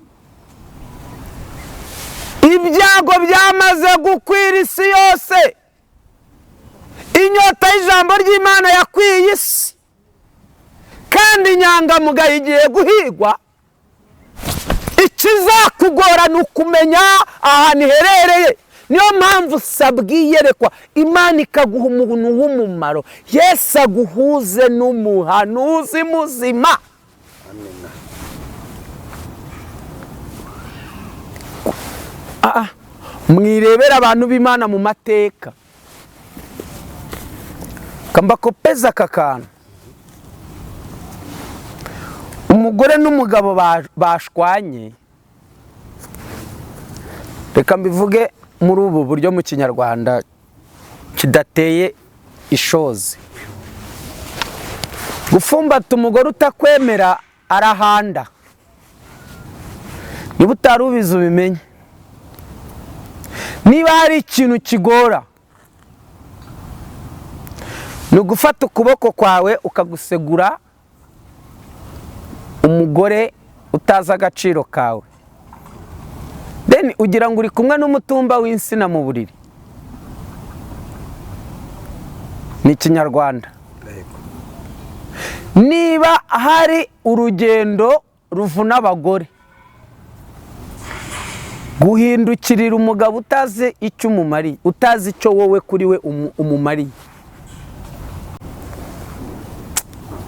ibyago byamaze gukwira isi yose, inyota y'ijambo ry'Imana yakwiye isi, kandi inyangamugayo igiye guhigwa. Ikizakugora ni ukumenya ahantu iherereye. Niyo mpamvu usabwa iyerekwa, Imana ikaguha umuntu w'umumaro, Yesu aguhuze n'umuhanuzi muzima. Amina. Mwirebera abantu b'Imana mu mateka, kambakopeza aka kantu: umugore n'umugabo bashwanye, reka mbivuge muri ubu buryo mu Kinyarwanda kidateye ishozi: gufumbata umugore utakwemera arahanda. Niba utari ubizi, ubimenye. Niba hari ikintu kigora, ni ugufata ukuboko kwawe ukagusegura umugore utazi agaciro kawe, then ugira ngo uri kumwe n'umutumba w'insina mu buriri. Ni Ikinyarwanda. Niba hari urugendo ruvuna abagore, guhindukirira umugabo utazi icyo umumariye, utazi icyo wowe kuri we umumariye.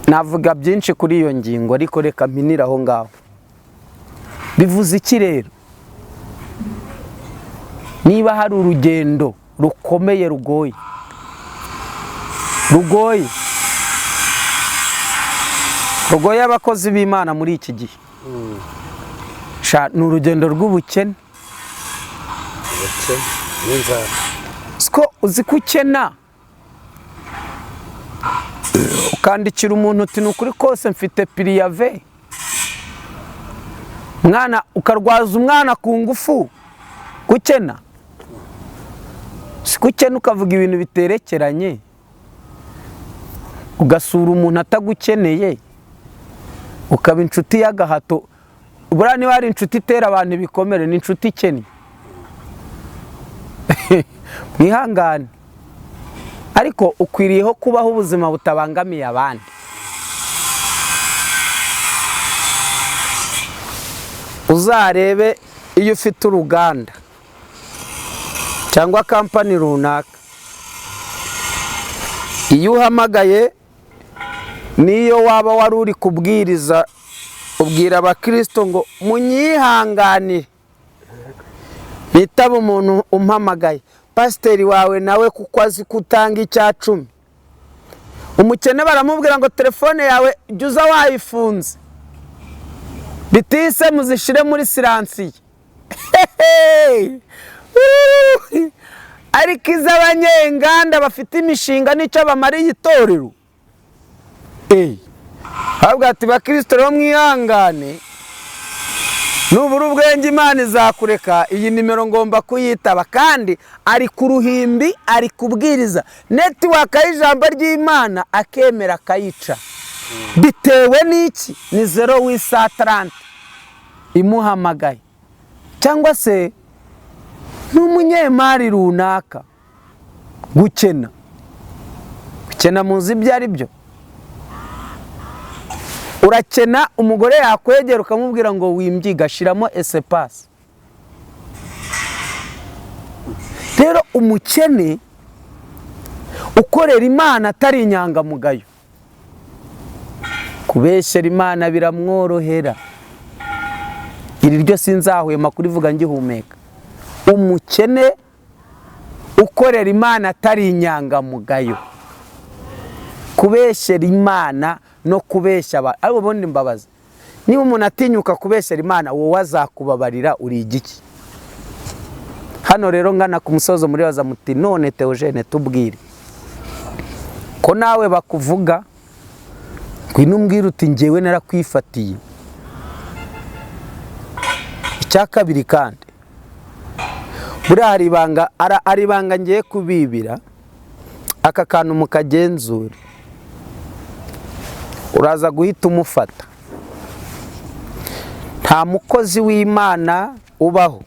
Navuga byinshi kuri iyo ngingo, ariko reka mpinire aho ngaho. Bivuze iki rero? Niba hari urugendo rukomeye, rugoye, rugoye, rugoye abakozi b'Imana muri iki gihe, sha, ni urugendo rw'ubukene. Ubukene n'inzara. Siko uzi ko ukena, ukandikira umuntu uti: "Ni ukuri kose mfite préavis." Mwana, ukarwaza umwana ku ngufu. Gukena, si gukena ukavuga ibintu biterekeranye, ugasura umuntu atagukeneye, ukaba inshuti y'agahato. Buriya niba hari inshuti itera abantu ibikomere, ni inshuti ikennye. Mwihangane, ariko ukwiriyeho kubaho ubuzima butabangamiye abandi. Uzarebe iyo ufite uruganda cyangwa kampani runaka, iyo uhamagaye, niyo waba wari uri kubwiriza, ubwira abakirisito ngo: "Munyihanganire bitaba umuntu umpamagaye." Pasiteri wawe nawe, kuko azi ko utanga icya cumi, umukene baramubwira ngo: "Telefone yawe jya uza wayifunze, bitise muzishyire muri silencieux." Ariko iz'abanyenganda bafite imishinga n'icyo bamariye itorero, ahubwo ati: "Bakirisito rero mwihangane, nubura ubwenge Imana izakureka, iyi nimero ngomba kuyitaba." Kandi ari ku ruhimbi, ari kubwiriza, network y'ijambo ry'Imana akemera akayica. Bitewe n'iki? Ni 0830 imuhamagaye, cyangwa se n'umunyemari runaka. Gukena, gukena muzi ibyo ari byo. Urakena, umugore yakwegera ukamubwira ngo: "Wimbyiga, shyiramo espace." Rero umukene ukorera Imana atari inyangamugayo. Kubeshyera Imana biramworohera. Iri ryo sinzahwema kurivuga ngihumeka. Umukene ukorera Imana atari inyangamugayo, kubeshyera Imana no kubeshya abantu. Ariko ubundi mbabaza, niba umuntu atinyuka kubeshyera Imana, wowe azakubabarira uri igiki? Hano rero ngana ku musozo, muribaza muti: "None Theogene, tubwire ko nawe bakuvuga, ngwino umbwire uti njyewe narakwifatiye." Icya kabiri kandi, buriya hari ibanga, ari ibanga ngiye kubibira, aka kantu mukagenzure, uraza guhita umufata. Nta mukozi w'Imana ubaho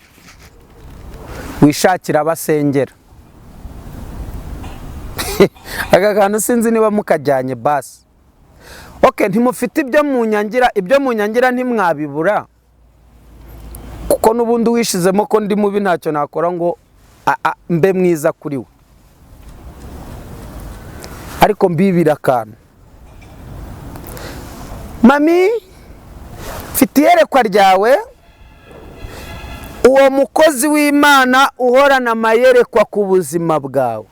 wishakira abasengera. Aka kantu sinzi niba mukajyanye. Basi okay, ntimufite ibyo munyangira, ibyo munyangira ntimwabibura, kuko n'ubundi wishizemo ko ndi mubi, ntacyo nakora ngo mbe mwiza kuri we. Ariko mbibira akantu, mami, mfite iyerekwa ryawe. Uwo mukozi w'Imana uhorana amayerekwa ku buzima bwawe,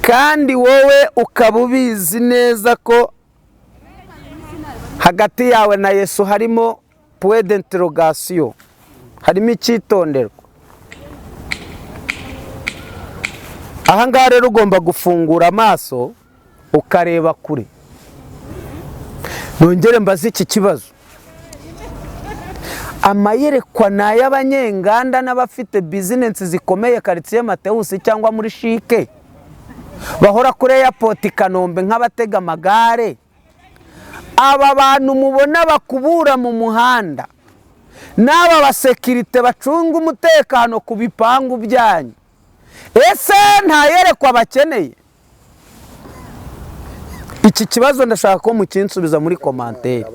kandi wowe ukaba ubizi neza ko hagati yawe na Yesu harimo point d'interrogation, harimo icyitonderwa. Aha ngaha rero ugomba gufungura amaso ukareba kure. Nongere mbaze iki kibazo: amayerekwa ni ay'abanyenganda n'abafite bizinesi zikomeye karitsiye Matewusi cyangwa muri Shike, bahora kuri airport i Kanombe nk'abatega amagare? Aba bantu mubona bakubura mu muhanda n'aba basekirite bacunga umutekano ku bipangu byanyu, ese nta yerekwa bakeneye? Iki kibazo ndashaka ko mukinsubiza muri commentaire.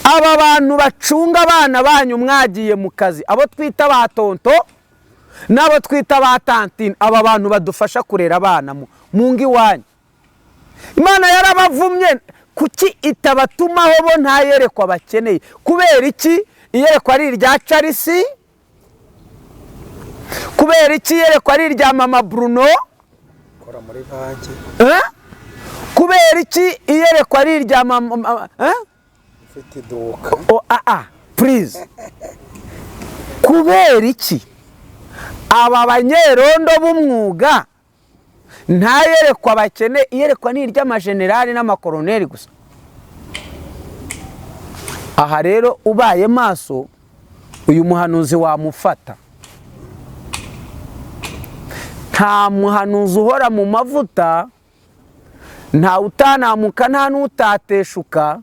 Aba bantu bacunga abana banyu mwagiye mu kazi, abo twita ba tonto n'abo twita ba tantine, aba bantu badufasha kurera abana mu ngo iwanyu, Imana yarabavumye. Kuki itabatumaho bo nta yerekwa bakeneye? Kubera iki iyerekwa ari irya Charles? Kubera iki iyerekwa ari irya mama Bruno? Ukora muri banki. Eh? Kubera iki iyerekwa ari irya mama, eh? Ufite iduka. O a a please, kubera iki aba banyerondo b'umwuga nta yerekwa bakeneye? Iyerekwa ni iry'amajenerali n'amakoroneri gusa. Aha rero ubaye maso, uyu muhanuzi wamufata. Nta muhanuzi uhora mu mavuta, nta utanamuka, nta n'utateshuka,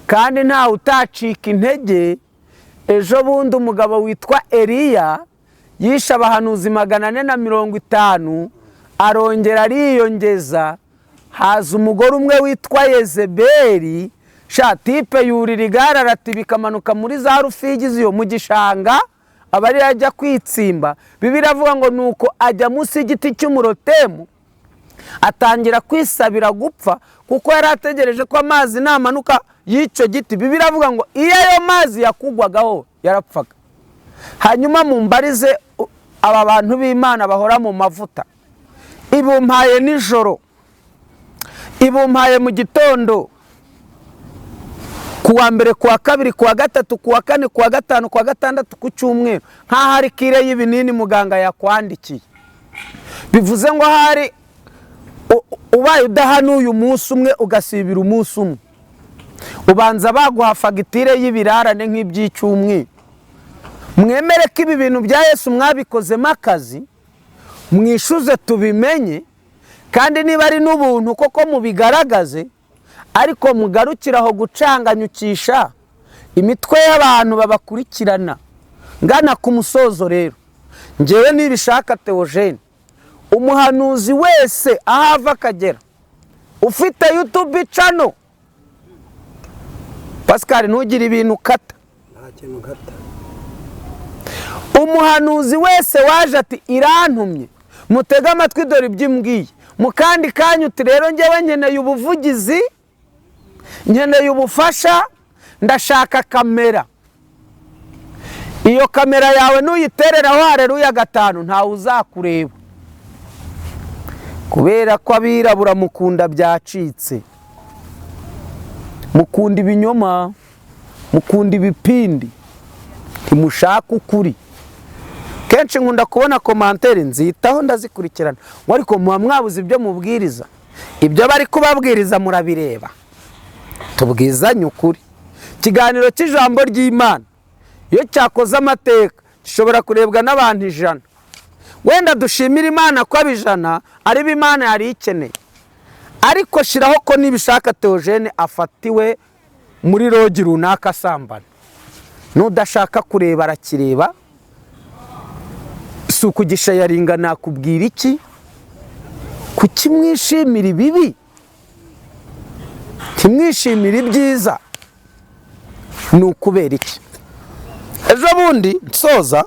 kandi nta utacika intege. Ejo bundi umugabo witwa Eliya yishe abahanuzi 450, arongera ariyongeza. Haza umugore umwe witwa Yezebeli, sha type yurira igare aratibika, amanuka muri za Rufigi iyo mu gishanga, aba ariyo ajya kwitsimba. Bibiliya iravuga ngo nuko ajya munsi y'igiti cy'umurotemu, atangira kwisabira gupfa, kuko yari ategereje ko amazi namanuka y'icyo giti. Bibiliya iravuga ngo iyo ayo mazi yakugwagaho yarapfaga. Hanyuma mumbarize, aba bantu b'Imana bahora mu mavuta, ibumpaye nijoro, ibumpaye mu gitondo, ku wa mbere, ku wa kabiri, ku wa gatatu, ku wa kane, ku wa gatanu, ku wa gatandatu, ku cyumweru, nk'aho ari cure y'ibinini muganga yakwandikiye. Bivuze ngo hari ubaye udahanuye umunsi umwe, ugasibira umunsi umwe, ubanza baguha fagitire y'ibirarane nk'iby'icyumweru. Mwemere ko ibi bintu bya Yesu mwabikozemo akazi, mwishuze tubimenye, kandi niba ari n'ubuntu koko mubigaragaze, ariko mugarukire aho gucanganyukisha imitwe y'abantu babakurikirana. Ngana ku musozo rero, ngewe nibishaka Theogene, umuhanuzi wese aho ava akagera ufite YouTube channel, Pascal, ntugire ibintu ukata. Nta kintu nkata. Umuhanuzi wese waje ati: "Irantumye, mutege amatwi, dore ibyo imbwiye," Mu kandi kanya uti rero ngewe nkeneye ubuvugizi, nkeneye ubufasha, ndashaka kamera. Iyo kamera yawe nuyitereraho hareruya 5 ntawe uzakureba, kubera ko abirabura mukunda byacitse, mukunda ibinyoma, mukunda ibipindi, ntimushaka ukuri. Kenshi nkunda kubona commentaire, nzitaho ndazikurikirana, ngo ariko muba mwabuze ibyo mubwiriza, ibyo bari kubabwiriza murabireba. Tubwizanye ukuri, ikiganiro cy'ijambo ry'Imana iyo cyakoze amateka gishobora kurebwa n'abantu 100. Wenda dushimira Imana ko abijana ari bo Imana yari ikeneye, ariko shiraho ko nibishaka Theogene afatiwe muri rogi runaka asambana, n'udashaka kureba arakireba. Si ukugishayaringa, nakubwira iki? Kuki mwishimira ibibi ntimwishimire ibyiza? Ni ukubera iki? Ejo bundi nsoza,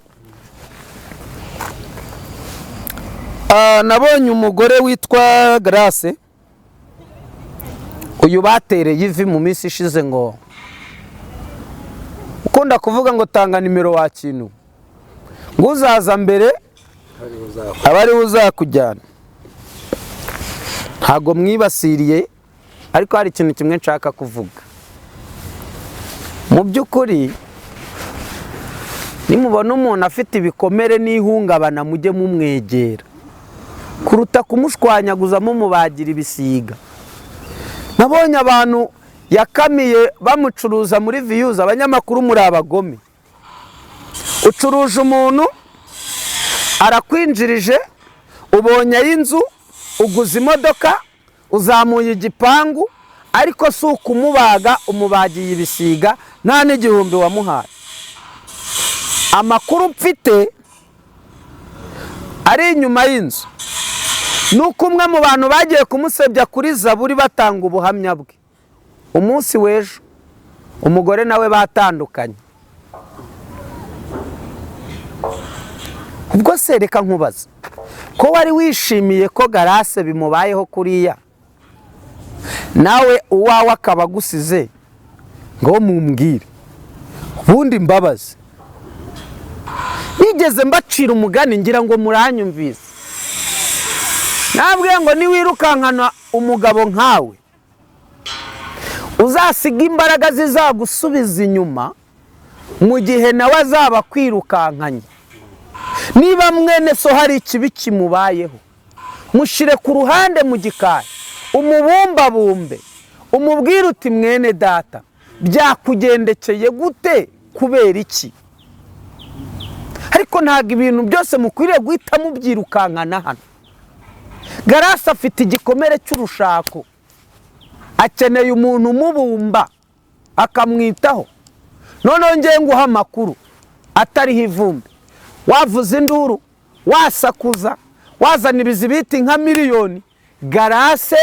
nabonye umugore witwa Grace, uyu batereye ivi mu minsi ishize, ngo ukunda kuvuga ngo tanga nimero wa kintu, ngo uzaza mbere aba ariwe uzakujyana. Ntago mwibasiriye, ariko hari ikintu kimwe nshaka kuvuga. Mu by'ukuri nimubona umuntu afite ibikomere n'ihungabana, mujye mumwegera kuruta kumushwanyaguza mumubagira ibisiga. Nabonye abantu yakamiye bamucuruza muri views. Abanyamakuru muri abagome, ucuruje umuntu arakwinjirije, ubonye ay'inzu, uguze imodoka, uzamuye igipangu, ariko si ukumubaga, umubagiye ibisiga, nta n'igihumbi wamuhaye. Amakuru mfite ari inyuma y'inzu nuko umwe mu bantu bagiye kumusebya kuri Zaburi batanga ubuhamya bwe umunsi w'ejo, umugore nawe batandukanye. Ubwo se reka nkubaza, ko wari wishimiye ko Grace bimubayeho kuriya, nawe uwawe akaba agusize, ngo mumbwire ubundi mbabazi. Nigeze mbacira umugani ngira ngo muranyumvise, nabwiye ngo niwirukankana umugabo nkawe uzasiga imbaraga zizagusubiza inyuma mu gihe nawe azaba kwirukankanye. Niba mwene so hari ikibi kimubayeho, mushyire ku ruhande mu gikari, umubumbabumbe, umubwire uti mwene data byakugendekeye gute, kubera iki? Ariko ntabwo ibintu byose mukwiriye guhita mubyirukankana hano. Grace afite igikomere cy'urushako, akeneye umuntu umubumba akamwitaho. Noneho ngiye nguha amakuru atariho ivumbi, wavuza induru, wasakuza, wazana ibizibiti nka miliyoni, Grace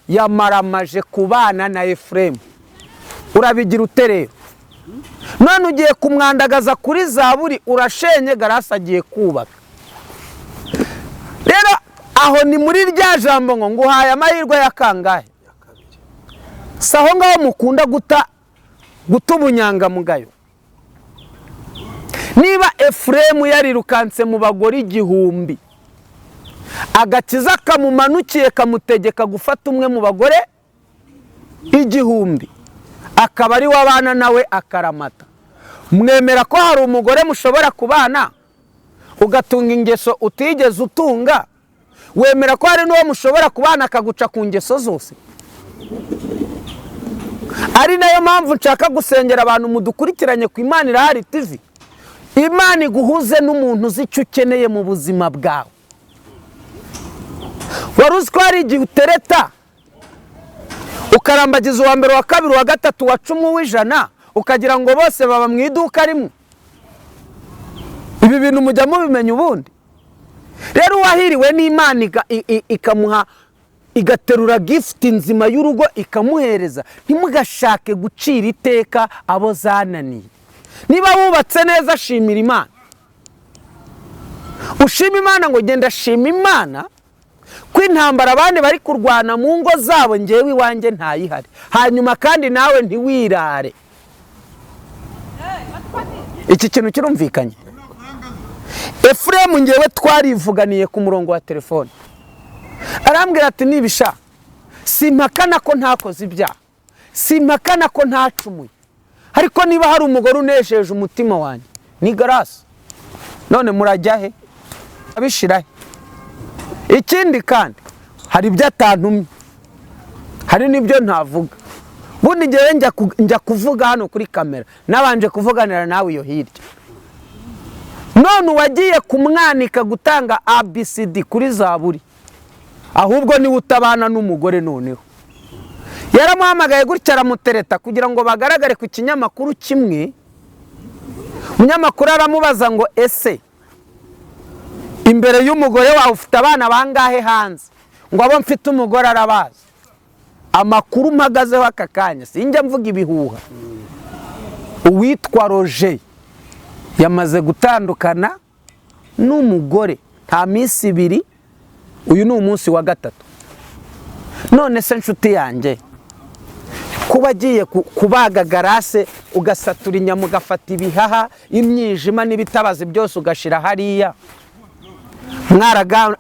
yamaramaje kubana na Efuremu. Urabigira ute rero? None ugiye kumwandagaza kuri Zaburi, urashenye, Grace agiye kubaka. Rero aho ni muri rya jambo ngo nguhaye amahirwe ya kangahe? Si aho ngaho mukunda guta ubunyangamugayo. Niba Efuremu yarirukanse mu bagore 1000, agakiza kamumanukiye kamutegeka gufata umwe mu bagore 1000, akaba ari wabana nawe akaramata, mwemera ko hari umugore mushobora kubana ugatunga ingeso utigeze utunga? Wemera ko hari n'uwo mushobora kubana akaguca ku ngeso zose? Ari nayo mpamvu nshaka gusengera abantu mudukurikiranye ku Imana Irahari TV. Imana iguhuze n'umuntu uzi icyo ukeneye mu buzima bwawe. Wari uzi ko hari igihe utereta ukarambagiza uwa mbere, uwa kabiri, uwa gatatu, uwa 10, uw'ijana, ukagira ngo bose baba mu iduka rimwe? Ibi bintu mujya mubimenya ubundi. Rero uwahiriwe n'Imana ikamuha, igaterura gift nzima y'urugo ikamuhereza, ntimugashake gucira iteka abo zananiye. Niba wubatse neza, shimira Imana, ushima Imana ngo genda shima Imana Ko intambara abandi bari kurwana mu ngo zabo, ngewe iwanjye ntayihari. Hanyuma kandi nawe ntiwirare. Iki kintu kirumvikanye. Efuremu ngewe twarivuganiye ku murongo wa telefone, arambwira ati: "Nibisha, simpakana ko ntakoze ibyaha, simpakana ko ntacumuye, ariko niba hari umugore unesheje umutima wanjye ni Garasi." None murajya he? Abishira he? Ikindi kandi, hari ibyo atantumye, hari n'ibyo ntavuga. Bundi ngewe njya kuvuga hano kuri kamera nabanje kuvuganira nawe iyo hirya. None uwagiye kumwanika gutanga ABCD kuri Zaburi, ahubwo niwe utabana n'umugore. Noneho yaramuhamagaye gutya, aramutereta kugira ngo bagaragare ku kinyamakuru kimwe. Umunyamakuru aramubaza ngo: "Ese imbere y'umugore wawe ufite abana bangahe hanze?" Ngo: "Abo mfite umugore arabazi." Amakuru mpagazeho aka kanya, sinjya mvuga ibihuha, uwitwa Roger yamaze gutandukana n'umugore nta minsi 2, uyu ni umunsi wa gatatu. None se nshuti yanjye, kuba agiye kubaga Garase, ugasatura inyama, ugafata ibihaha, imyijima n'ibitabazi byose ugashira hariya,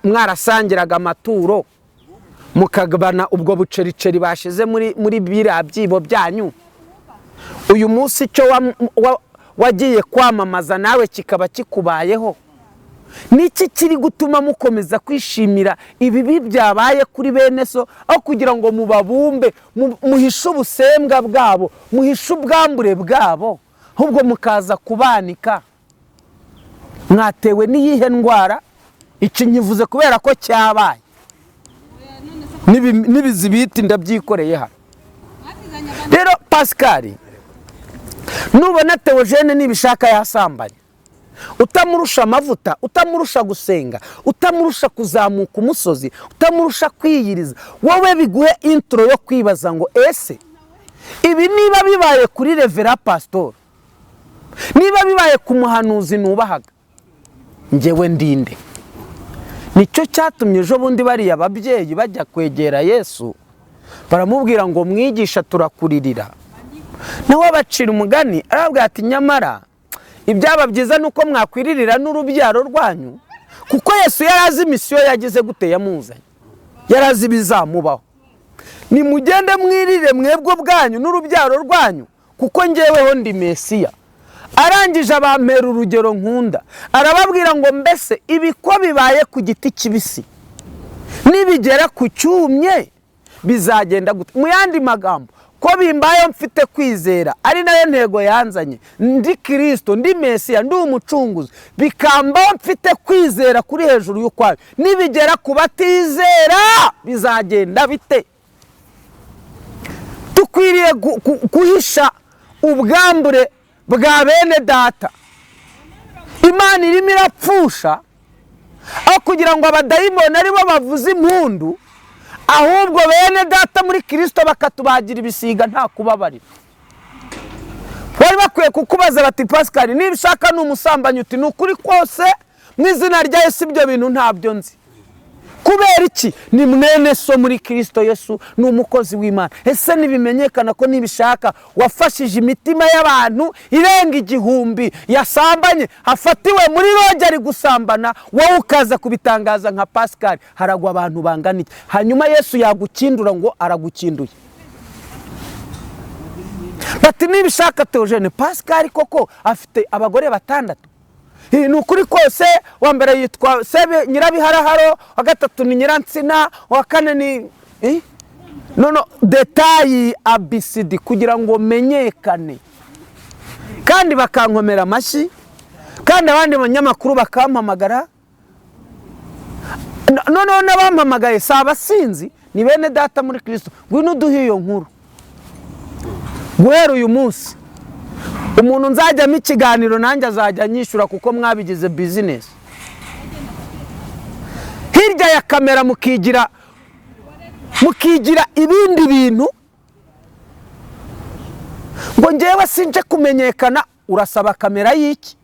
mwarasangiraga amaturo, mukagabana ubwo bucericeri bashize muri biriya byibo byanyu, uyu munsi icyo wagiye kwamamaza nawe kikaba kikubayeho, niki kiri gutuma mukomeza kwishimira ibibi byabaye kuri bene so, aho kugira ngo mubabumbe, muhishe ubusembwa bwabo, muhishe ubwambure bwabo, ahubwo mukaza kubanika? Mwatewe n'iyihe ndwara? Iki nkivuze kubera ko cyabaye. N'ibizibiti ndabyikoreye hano. Rero Pascal, nubona Theogene nibishaka yasambanye, utamurusha amavuta, utamurusha gusenga, utamurusha kuzamuka umusozi, utamurusha kwiyiriza, wowe biguhe intro yo kwibaza ngo: "Ese ibi niba bibaye kuri reverend pasitori, niba bibaye ku muhanuzi nubahaga, ngewe ndinde?" Nicyo cyatumye ejo bundi bariya ababyeyi bajya kwegera Yesu, baramubwira ngo: "Mwigisha, turakuririra." Nawe abacira umugani, arababwira ati: "Nyamara ibyaba byiza ni uko mwakwiririra n'urubyaro rwanyu." Kuko Yesu yari azi mission yagize gute yamuzanye, yari azi ibizamubaho. "Nimugende mwirire mwebwe ubwanyu n'urubyaro rwanyu, kuko ngeweho ndi Mesiya." Arangije abampera urugero nkunda, arababwira ngo: "Mbese ibi ko bibaye ku giti kibisi, nibigera ku cyumye bizagenda gute?" Mu yandi magambo, ko bimbayeho mfite kwizera, ari nayo ntego yanzanye, ndi Kirisito, ndi Mesiya, ndi umucunguzi, bikambaho mfite kwizera kuri hejuru y'ukwayo, nibigera ku batizera bizagenda bite? Dukwiriye guhisha ubwambure bwa bene data Imana irimo irapfusha, aho kugira ngo abadayimoni aribo bavuze impundu, ahubwo bene data muri Kirisito bakatubagira ibisiga nta kubabarira. Bari bakwiye kukubaza bati: "Pascal niba ushaka ni umusambanyi?" Uti: "Ni ukuri kose, mu izina rya Yesu, ibyo bintu ntabyo nzi." Kubera iki? Ni mwene so muri Kirisito Yesu, ni umukozi w'Imana. Ese ntibimenyekana ko nibishaka wafashije imitima y'abantu irenga 1000 yasambanye, hafatiwe muri lodge ari gusambana, wowe ukaza kubitangaza nka Pascal? Haragwa abantu bangana iki? Hanyuma Yesu yagukindura ngo aragukinduye, bati: "Nibishaka Theogene Pascal koko afite abagore batandatu." Ni ukuri kose, wa mbere yitwa Sebe Nyirabiharaharo, wa gatatu ni Nyiransina, uwa kane ni none détails ABCD, kugira ngo menyekane, kandi bakankomera amashyi, kandi abandi banyamakuru bakampamagara. Noneho n'abampamagaye si abasinzi, ni bene data muri Kirisito: "Ngwino uduhe iyo nkuru." Guhera uyu munsi, umuntu nzajyamo ikiganiro nanjye azajya anyishyura, kuko mwabigize business. Hirya ya kamera mukigira ibindi bintu, ngo: "Ngewe sinje kumenyekana." Urasaba kamera y'iki?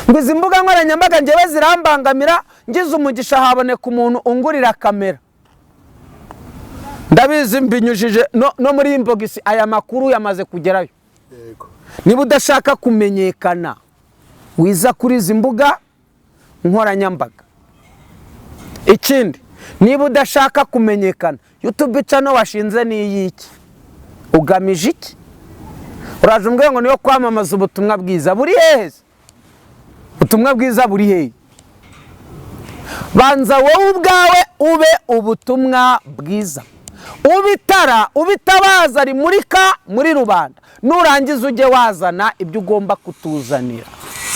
Ngo: "Izi mbuga nkoranyambaga ngewe zirambangamira." Ngize umugisha haboneka umuntu ungurira kamera. Ndabizi mbinyujije no muri inbox, aya makuru yamaze kugerayo. Niba udashaka kumenyekana, wiza kuri izi mbuga nkoranyambaga. Ikindi, niba udashaka kumenyekana, YouTube channel washinze ni iy'iki? Ugamije iki? Uraje umbwira ngo niyo kwamamaza ubutumwa bwiza, buri hehe? Ubutumwa bwiza buri hehe? Banza wowe ubwawe ube ubutumwa bwiza, ube itara, ube itabaza rimurika muri rubanda. Nurangiza ujye wazana ibyo ugomba kutuzanira.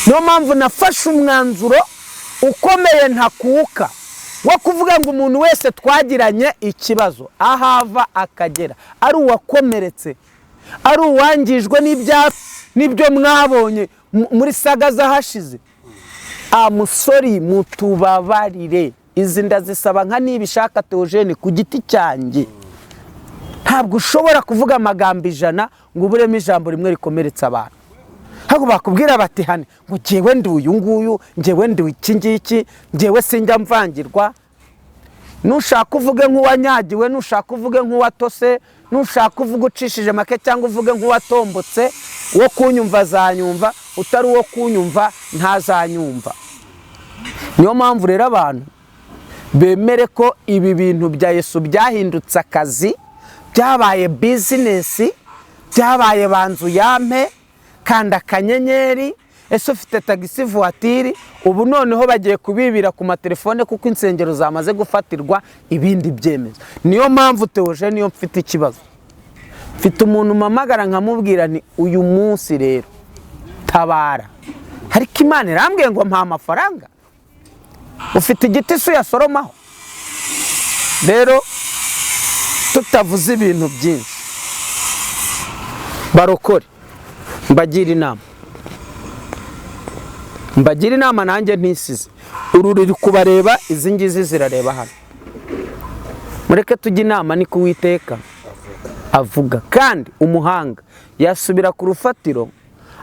Niyo mpamvu nafashe umwanzuro ukomeye ntakuka wo kuvuga ngo umuntu wese twagiranye ikibazo, ahava akagera, ari uwakomeretse, ari uwangijwe n'ibyo mwabonye muri saga z'ahashize, amusori, mutubabarire. Izi ndazisaba nka Nibishaka Theogene ku giti cyanjye. Ntabwo ushobora kuvuga amagambo 100 ngo uburemo ijambo rimwe rikomeretsa abantu. Ntabwo bakubwira bati hane ngo njyewe ndi uyu nguyu, njyewe ndi iki ngiki, njyewe sinjya mvangirwa. Nushaka uvuge nk'uwanyagiwe, nushaka uvuge nk'uwatose, nushaka uvuge ucishije make cyangwa uvuge nk'uwatombotse, uwo kunyumva azanyumva, utari uwo kunyumva ntazanyumva. Niyo mpamvu rero abantu bemere ko ibi bintu bya Yesu byahindutse akazi, byabaye business, byabaye banzu yampe kanda akanyenyeri. Ese ufite taxi voiture? Ubu noneho bagiye kubibira ku matelefone kuko insengero zamaze gufatirwa ibindi byemezo. Niyo mpamvu Theogene, niyo mfite ikibazo, mfite umuntu mpamagara nkamubwira nti uyu munsi rero tabara, ariko Imana irambwiye ngo mpa amafaranga. Ufite igiti se uyasoromaho? Rero tutavuze ibintu byinshi, barokore, mbagira inama, mbagira inama nanjye ntisize. Uru ruri kubareba, izi ngizi zirareba hano. Mureke tujye inama, ni kuwiteka avuga. Kandi umuhanga yasubira ku rufatiro,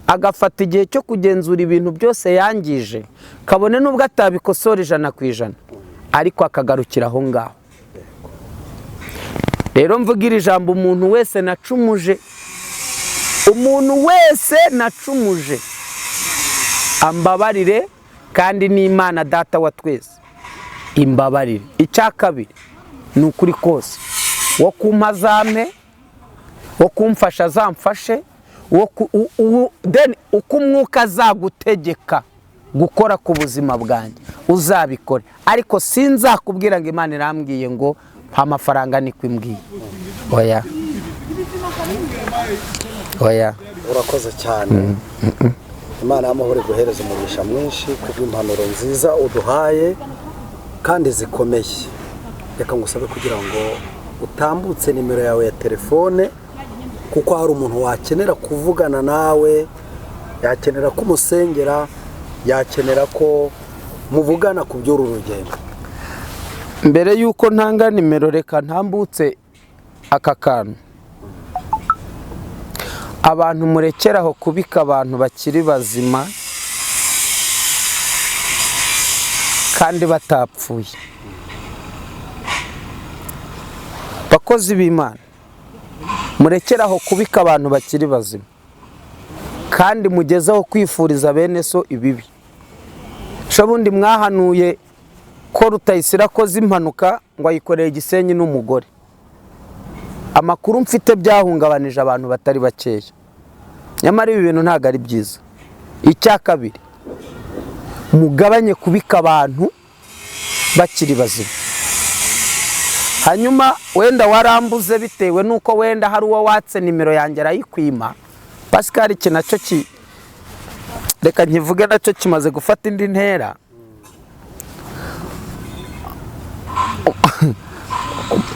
agafata igihe cyo kugenzura ibintu byose yangije, kabone n'ubwo atabikosora 100%, ariko akagarukira aho ngaho. Rero mvugira ijambo umuntu wese nacumuje, umuntu wese nacumuje ambabarire, kandi n'Imana Data wa twese imbabarire. Icya kabiri ni ukuri kose, wo kumpa azampe, wo kumfasha azamfashe, then uko umwuka azagutegeka gukora ku buzima bwanjye uzabikore, ariko sinzakubwira ngo Imana irambwiye ngo mpa amafaranga niko imbwiye. Oya, oya. Urakoze cyane. Imana y'amahoro iguhereza umugisha mwinshi kubw'impanuro nziza uduhaye kandi zikomeye. Reka ngusabe kugira ngo utambutse nimero yawe ya telefone, kuko hari umuntu wakenera kuvugana nawe, yakenera ko umusengera, yakenera ko muvugana ku by'uru rugendo. Mbere y'uko ntanga nimero, reka ntambutse aka kantu. Abantu murekeraho kubika abantu bakiri bazima kandi batapfuye. Bakozi b'Imana, murekeraho kubika abantu bakiri bazima kandi mugezeho kwifuriza bene so ibibi. Bundi mwahanuye ko Rutayisire akoze impanuka ngo ayikoreye Gisenyi n'umugore. Amakuru mfite byahungabanije abantu batari bakeya, nyamara ibi bintu ntabwo ari byiza. Icya kabiri, mugabanye kubika abantu bakiri bazima. Hanyuma wenda warambuze bitewe n'uko wenda hari uwo watse nimero yanjye arayikwima. Pascal, iki nacyo reka nkivuge, nacyo kimaze gufata indi ntera.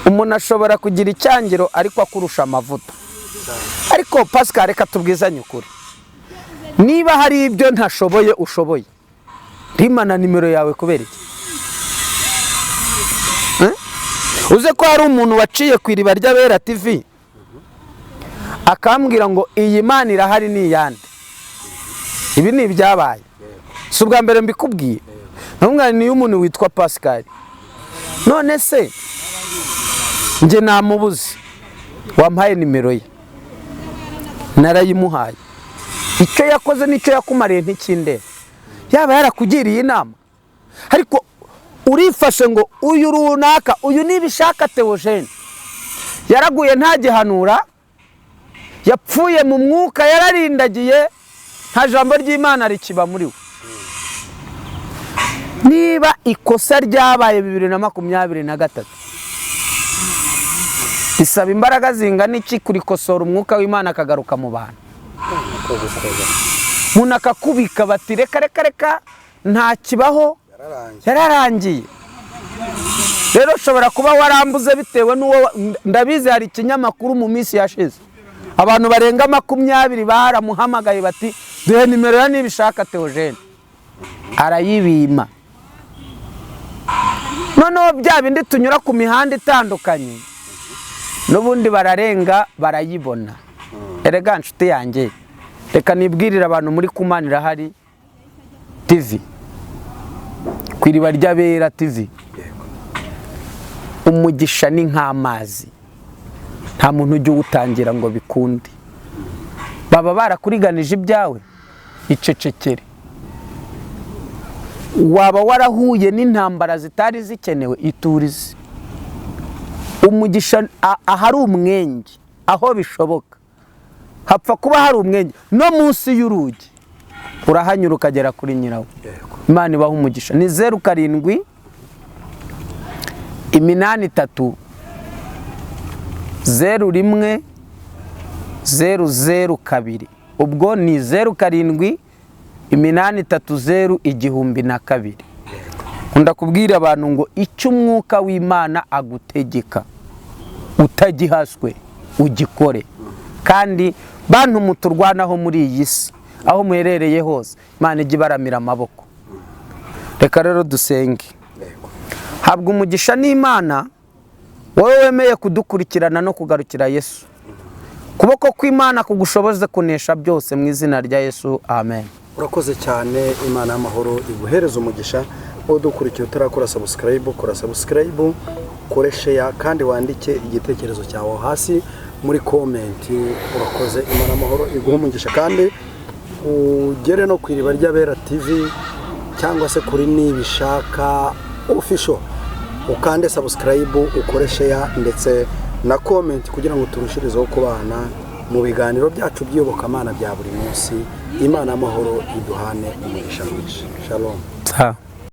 Umuntu ashobora kugira icyangiro ariko akurusha amavuta. Ariko Pascal, reka tubwizanye ukuri, niba hari ibyo ntashoboye ushoboye, rimana nimero yawe kubera iki? Uze ko hari umuntu waciye ku Iriba ry'Abera TV akambwira ngo iyi Mana irahari ni iyande. Ibi ni ibyabaye, si ubwa mbere mbikubwiye. Ntumwana niyo umuntu witwa Pascal. None se njye namubuze, wampaye nimero ye, narayimuhaye. Icyo yakoze n'icyo yakumariye ntikindeba, yaba yarakugiriye inama. Ariko urifashe ngo uyu runaka, uyu Nibishaka Theogene, yaraguye ntagihanura, yapfuye mu mwuka, yararindagiye, nta jambo ry'Imana rikiba muri we. Niba ikosa ryabaye 2023, bisaba imbaraga zingana iki kurikosora, umwuka w'Imana akagaruka mu bantu? Umuntu akakubika bati reka reka reka, nta kibaho, yararangiye. Rero ushobora kuba warambuze bitewe n'uwo. Ndabizi, hari ikinyamakuru mu minsi yashize abantu barenga 20 baramuhamagaye bati duhe nimero ya Nibishaka Theogene, arayibima. Noneho bya bindi tunyura ku mihanda itandukanye n'ubundi bararenga barayibona. Erega nshuti yanjye, reka nibwirire abantu muri Kumanira hari TV, ku Iriba ry'Abera TV, umugisha ni nk'amazi, nta muntu ujya uwutangira ngo bikunde. Baba barakuriganije ibyawe, icecekere. Waba warahuye n'intambara zitari zikenewe, iturize. Umugisha ahari umwenge, aho bishoboka hapfa kuba hari umwenge no munsi y'urugi, urahanyura ukagera kuri nyirawo. Imana ibaha umugisha. Ni 07 83 01 00 2. Ubwo ni 07 830 1002. Nkunda kubwira abantu ngo icyo umwuka w'Imana agutegeka utagihaswe ugikore. Kandi bantu muturwanaho muri iyi si, aho muherereye hose, Imana ijye ibaramira amaboko. Reka rero dusenge. Habwa umugisha n'Imana wowe wemeye kudukurikirana no kugarukira Yesu. Kuboko kw'Imana kugushoboze kunesha byose mu izina rya Yesu, amen. Urakoze cyane, Imana y'amahoro iguhereza umugisha. Wowe udukurikiye utarakora subscribe, kora subscribe, ukore share, kandi wandike igitekerezo cyawe hasi muri comment. Urakoze, Imana y'amahoro iguhe umugisha, kandi ugere no ku Iriba ry'Abera TV cyangwa se kuri Nibishaka Official, ukande subscribe, ukore share ndetse na comment kugira ngo turushirizeho kubana mu biganiro byacu by'iyobokamana bya buri munsi. Imana y'amahoro iduhane umugisha mwinshi. Shalom. Sawa.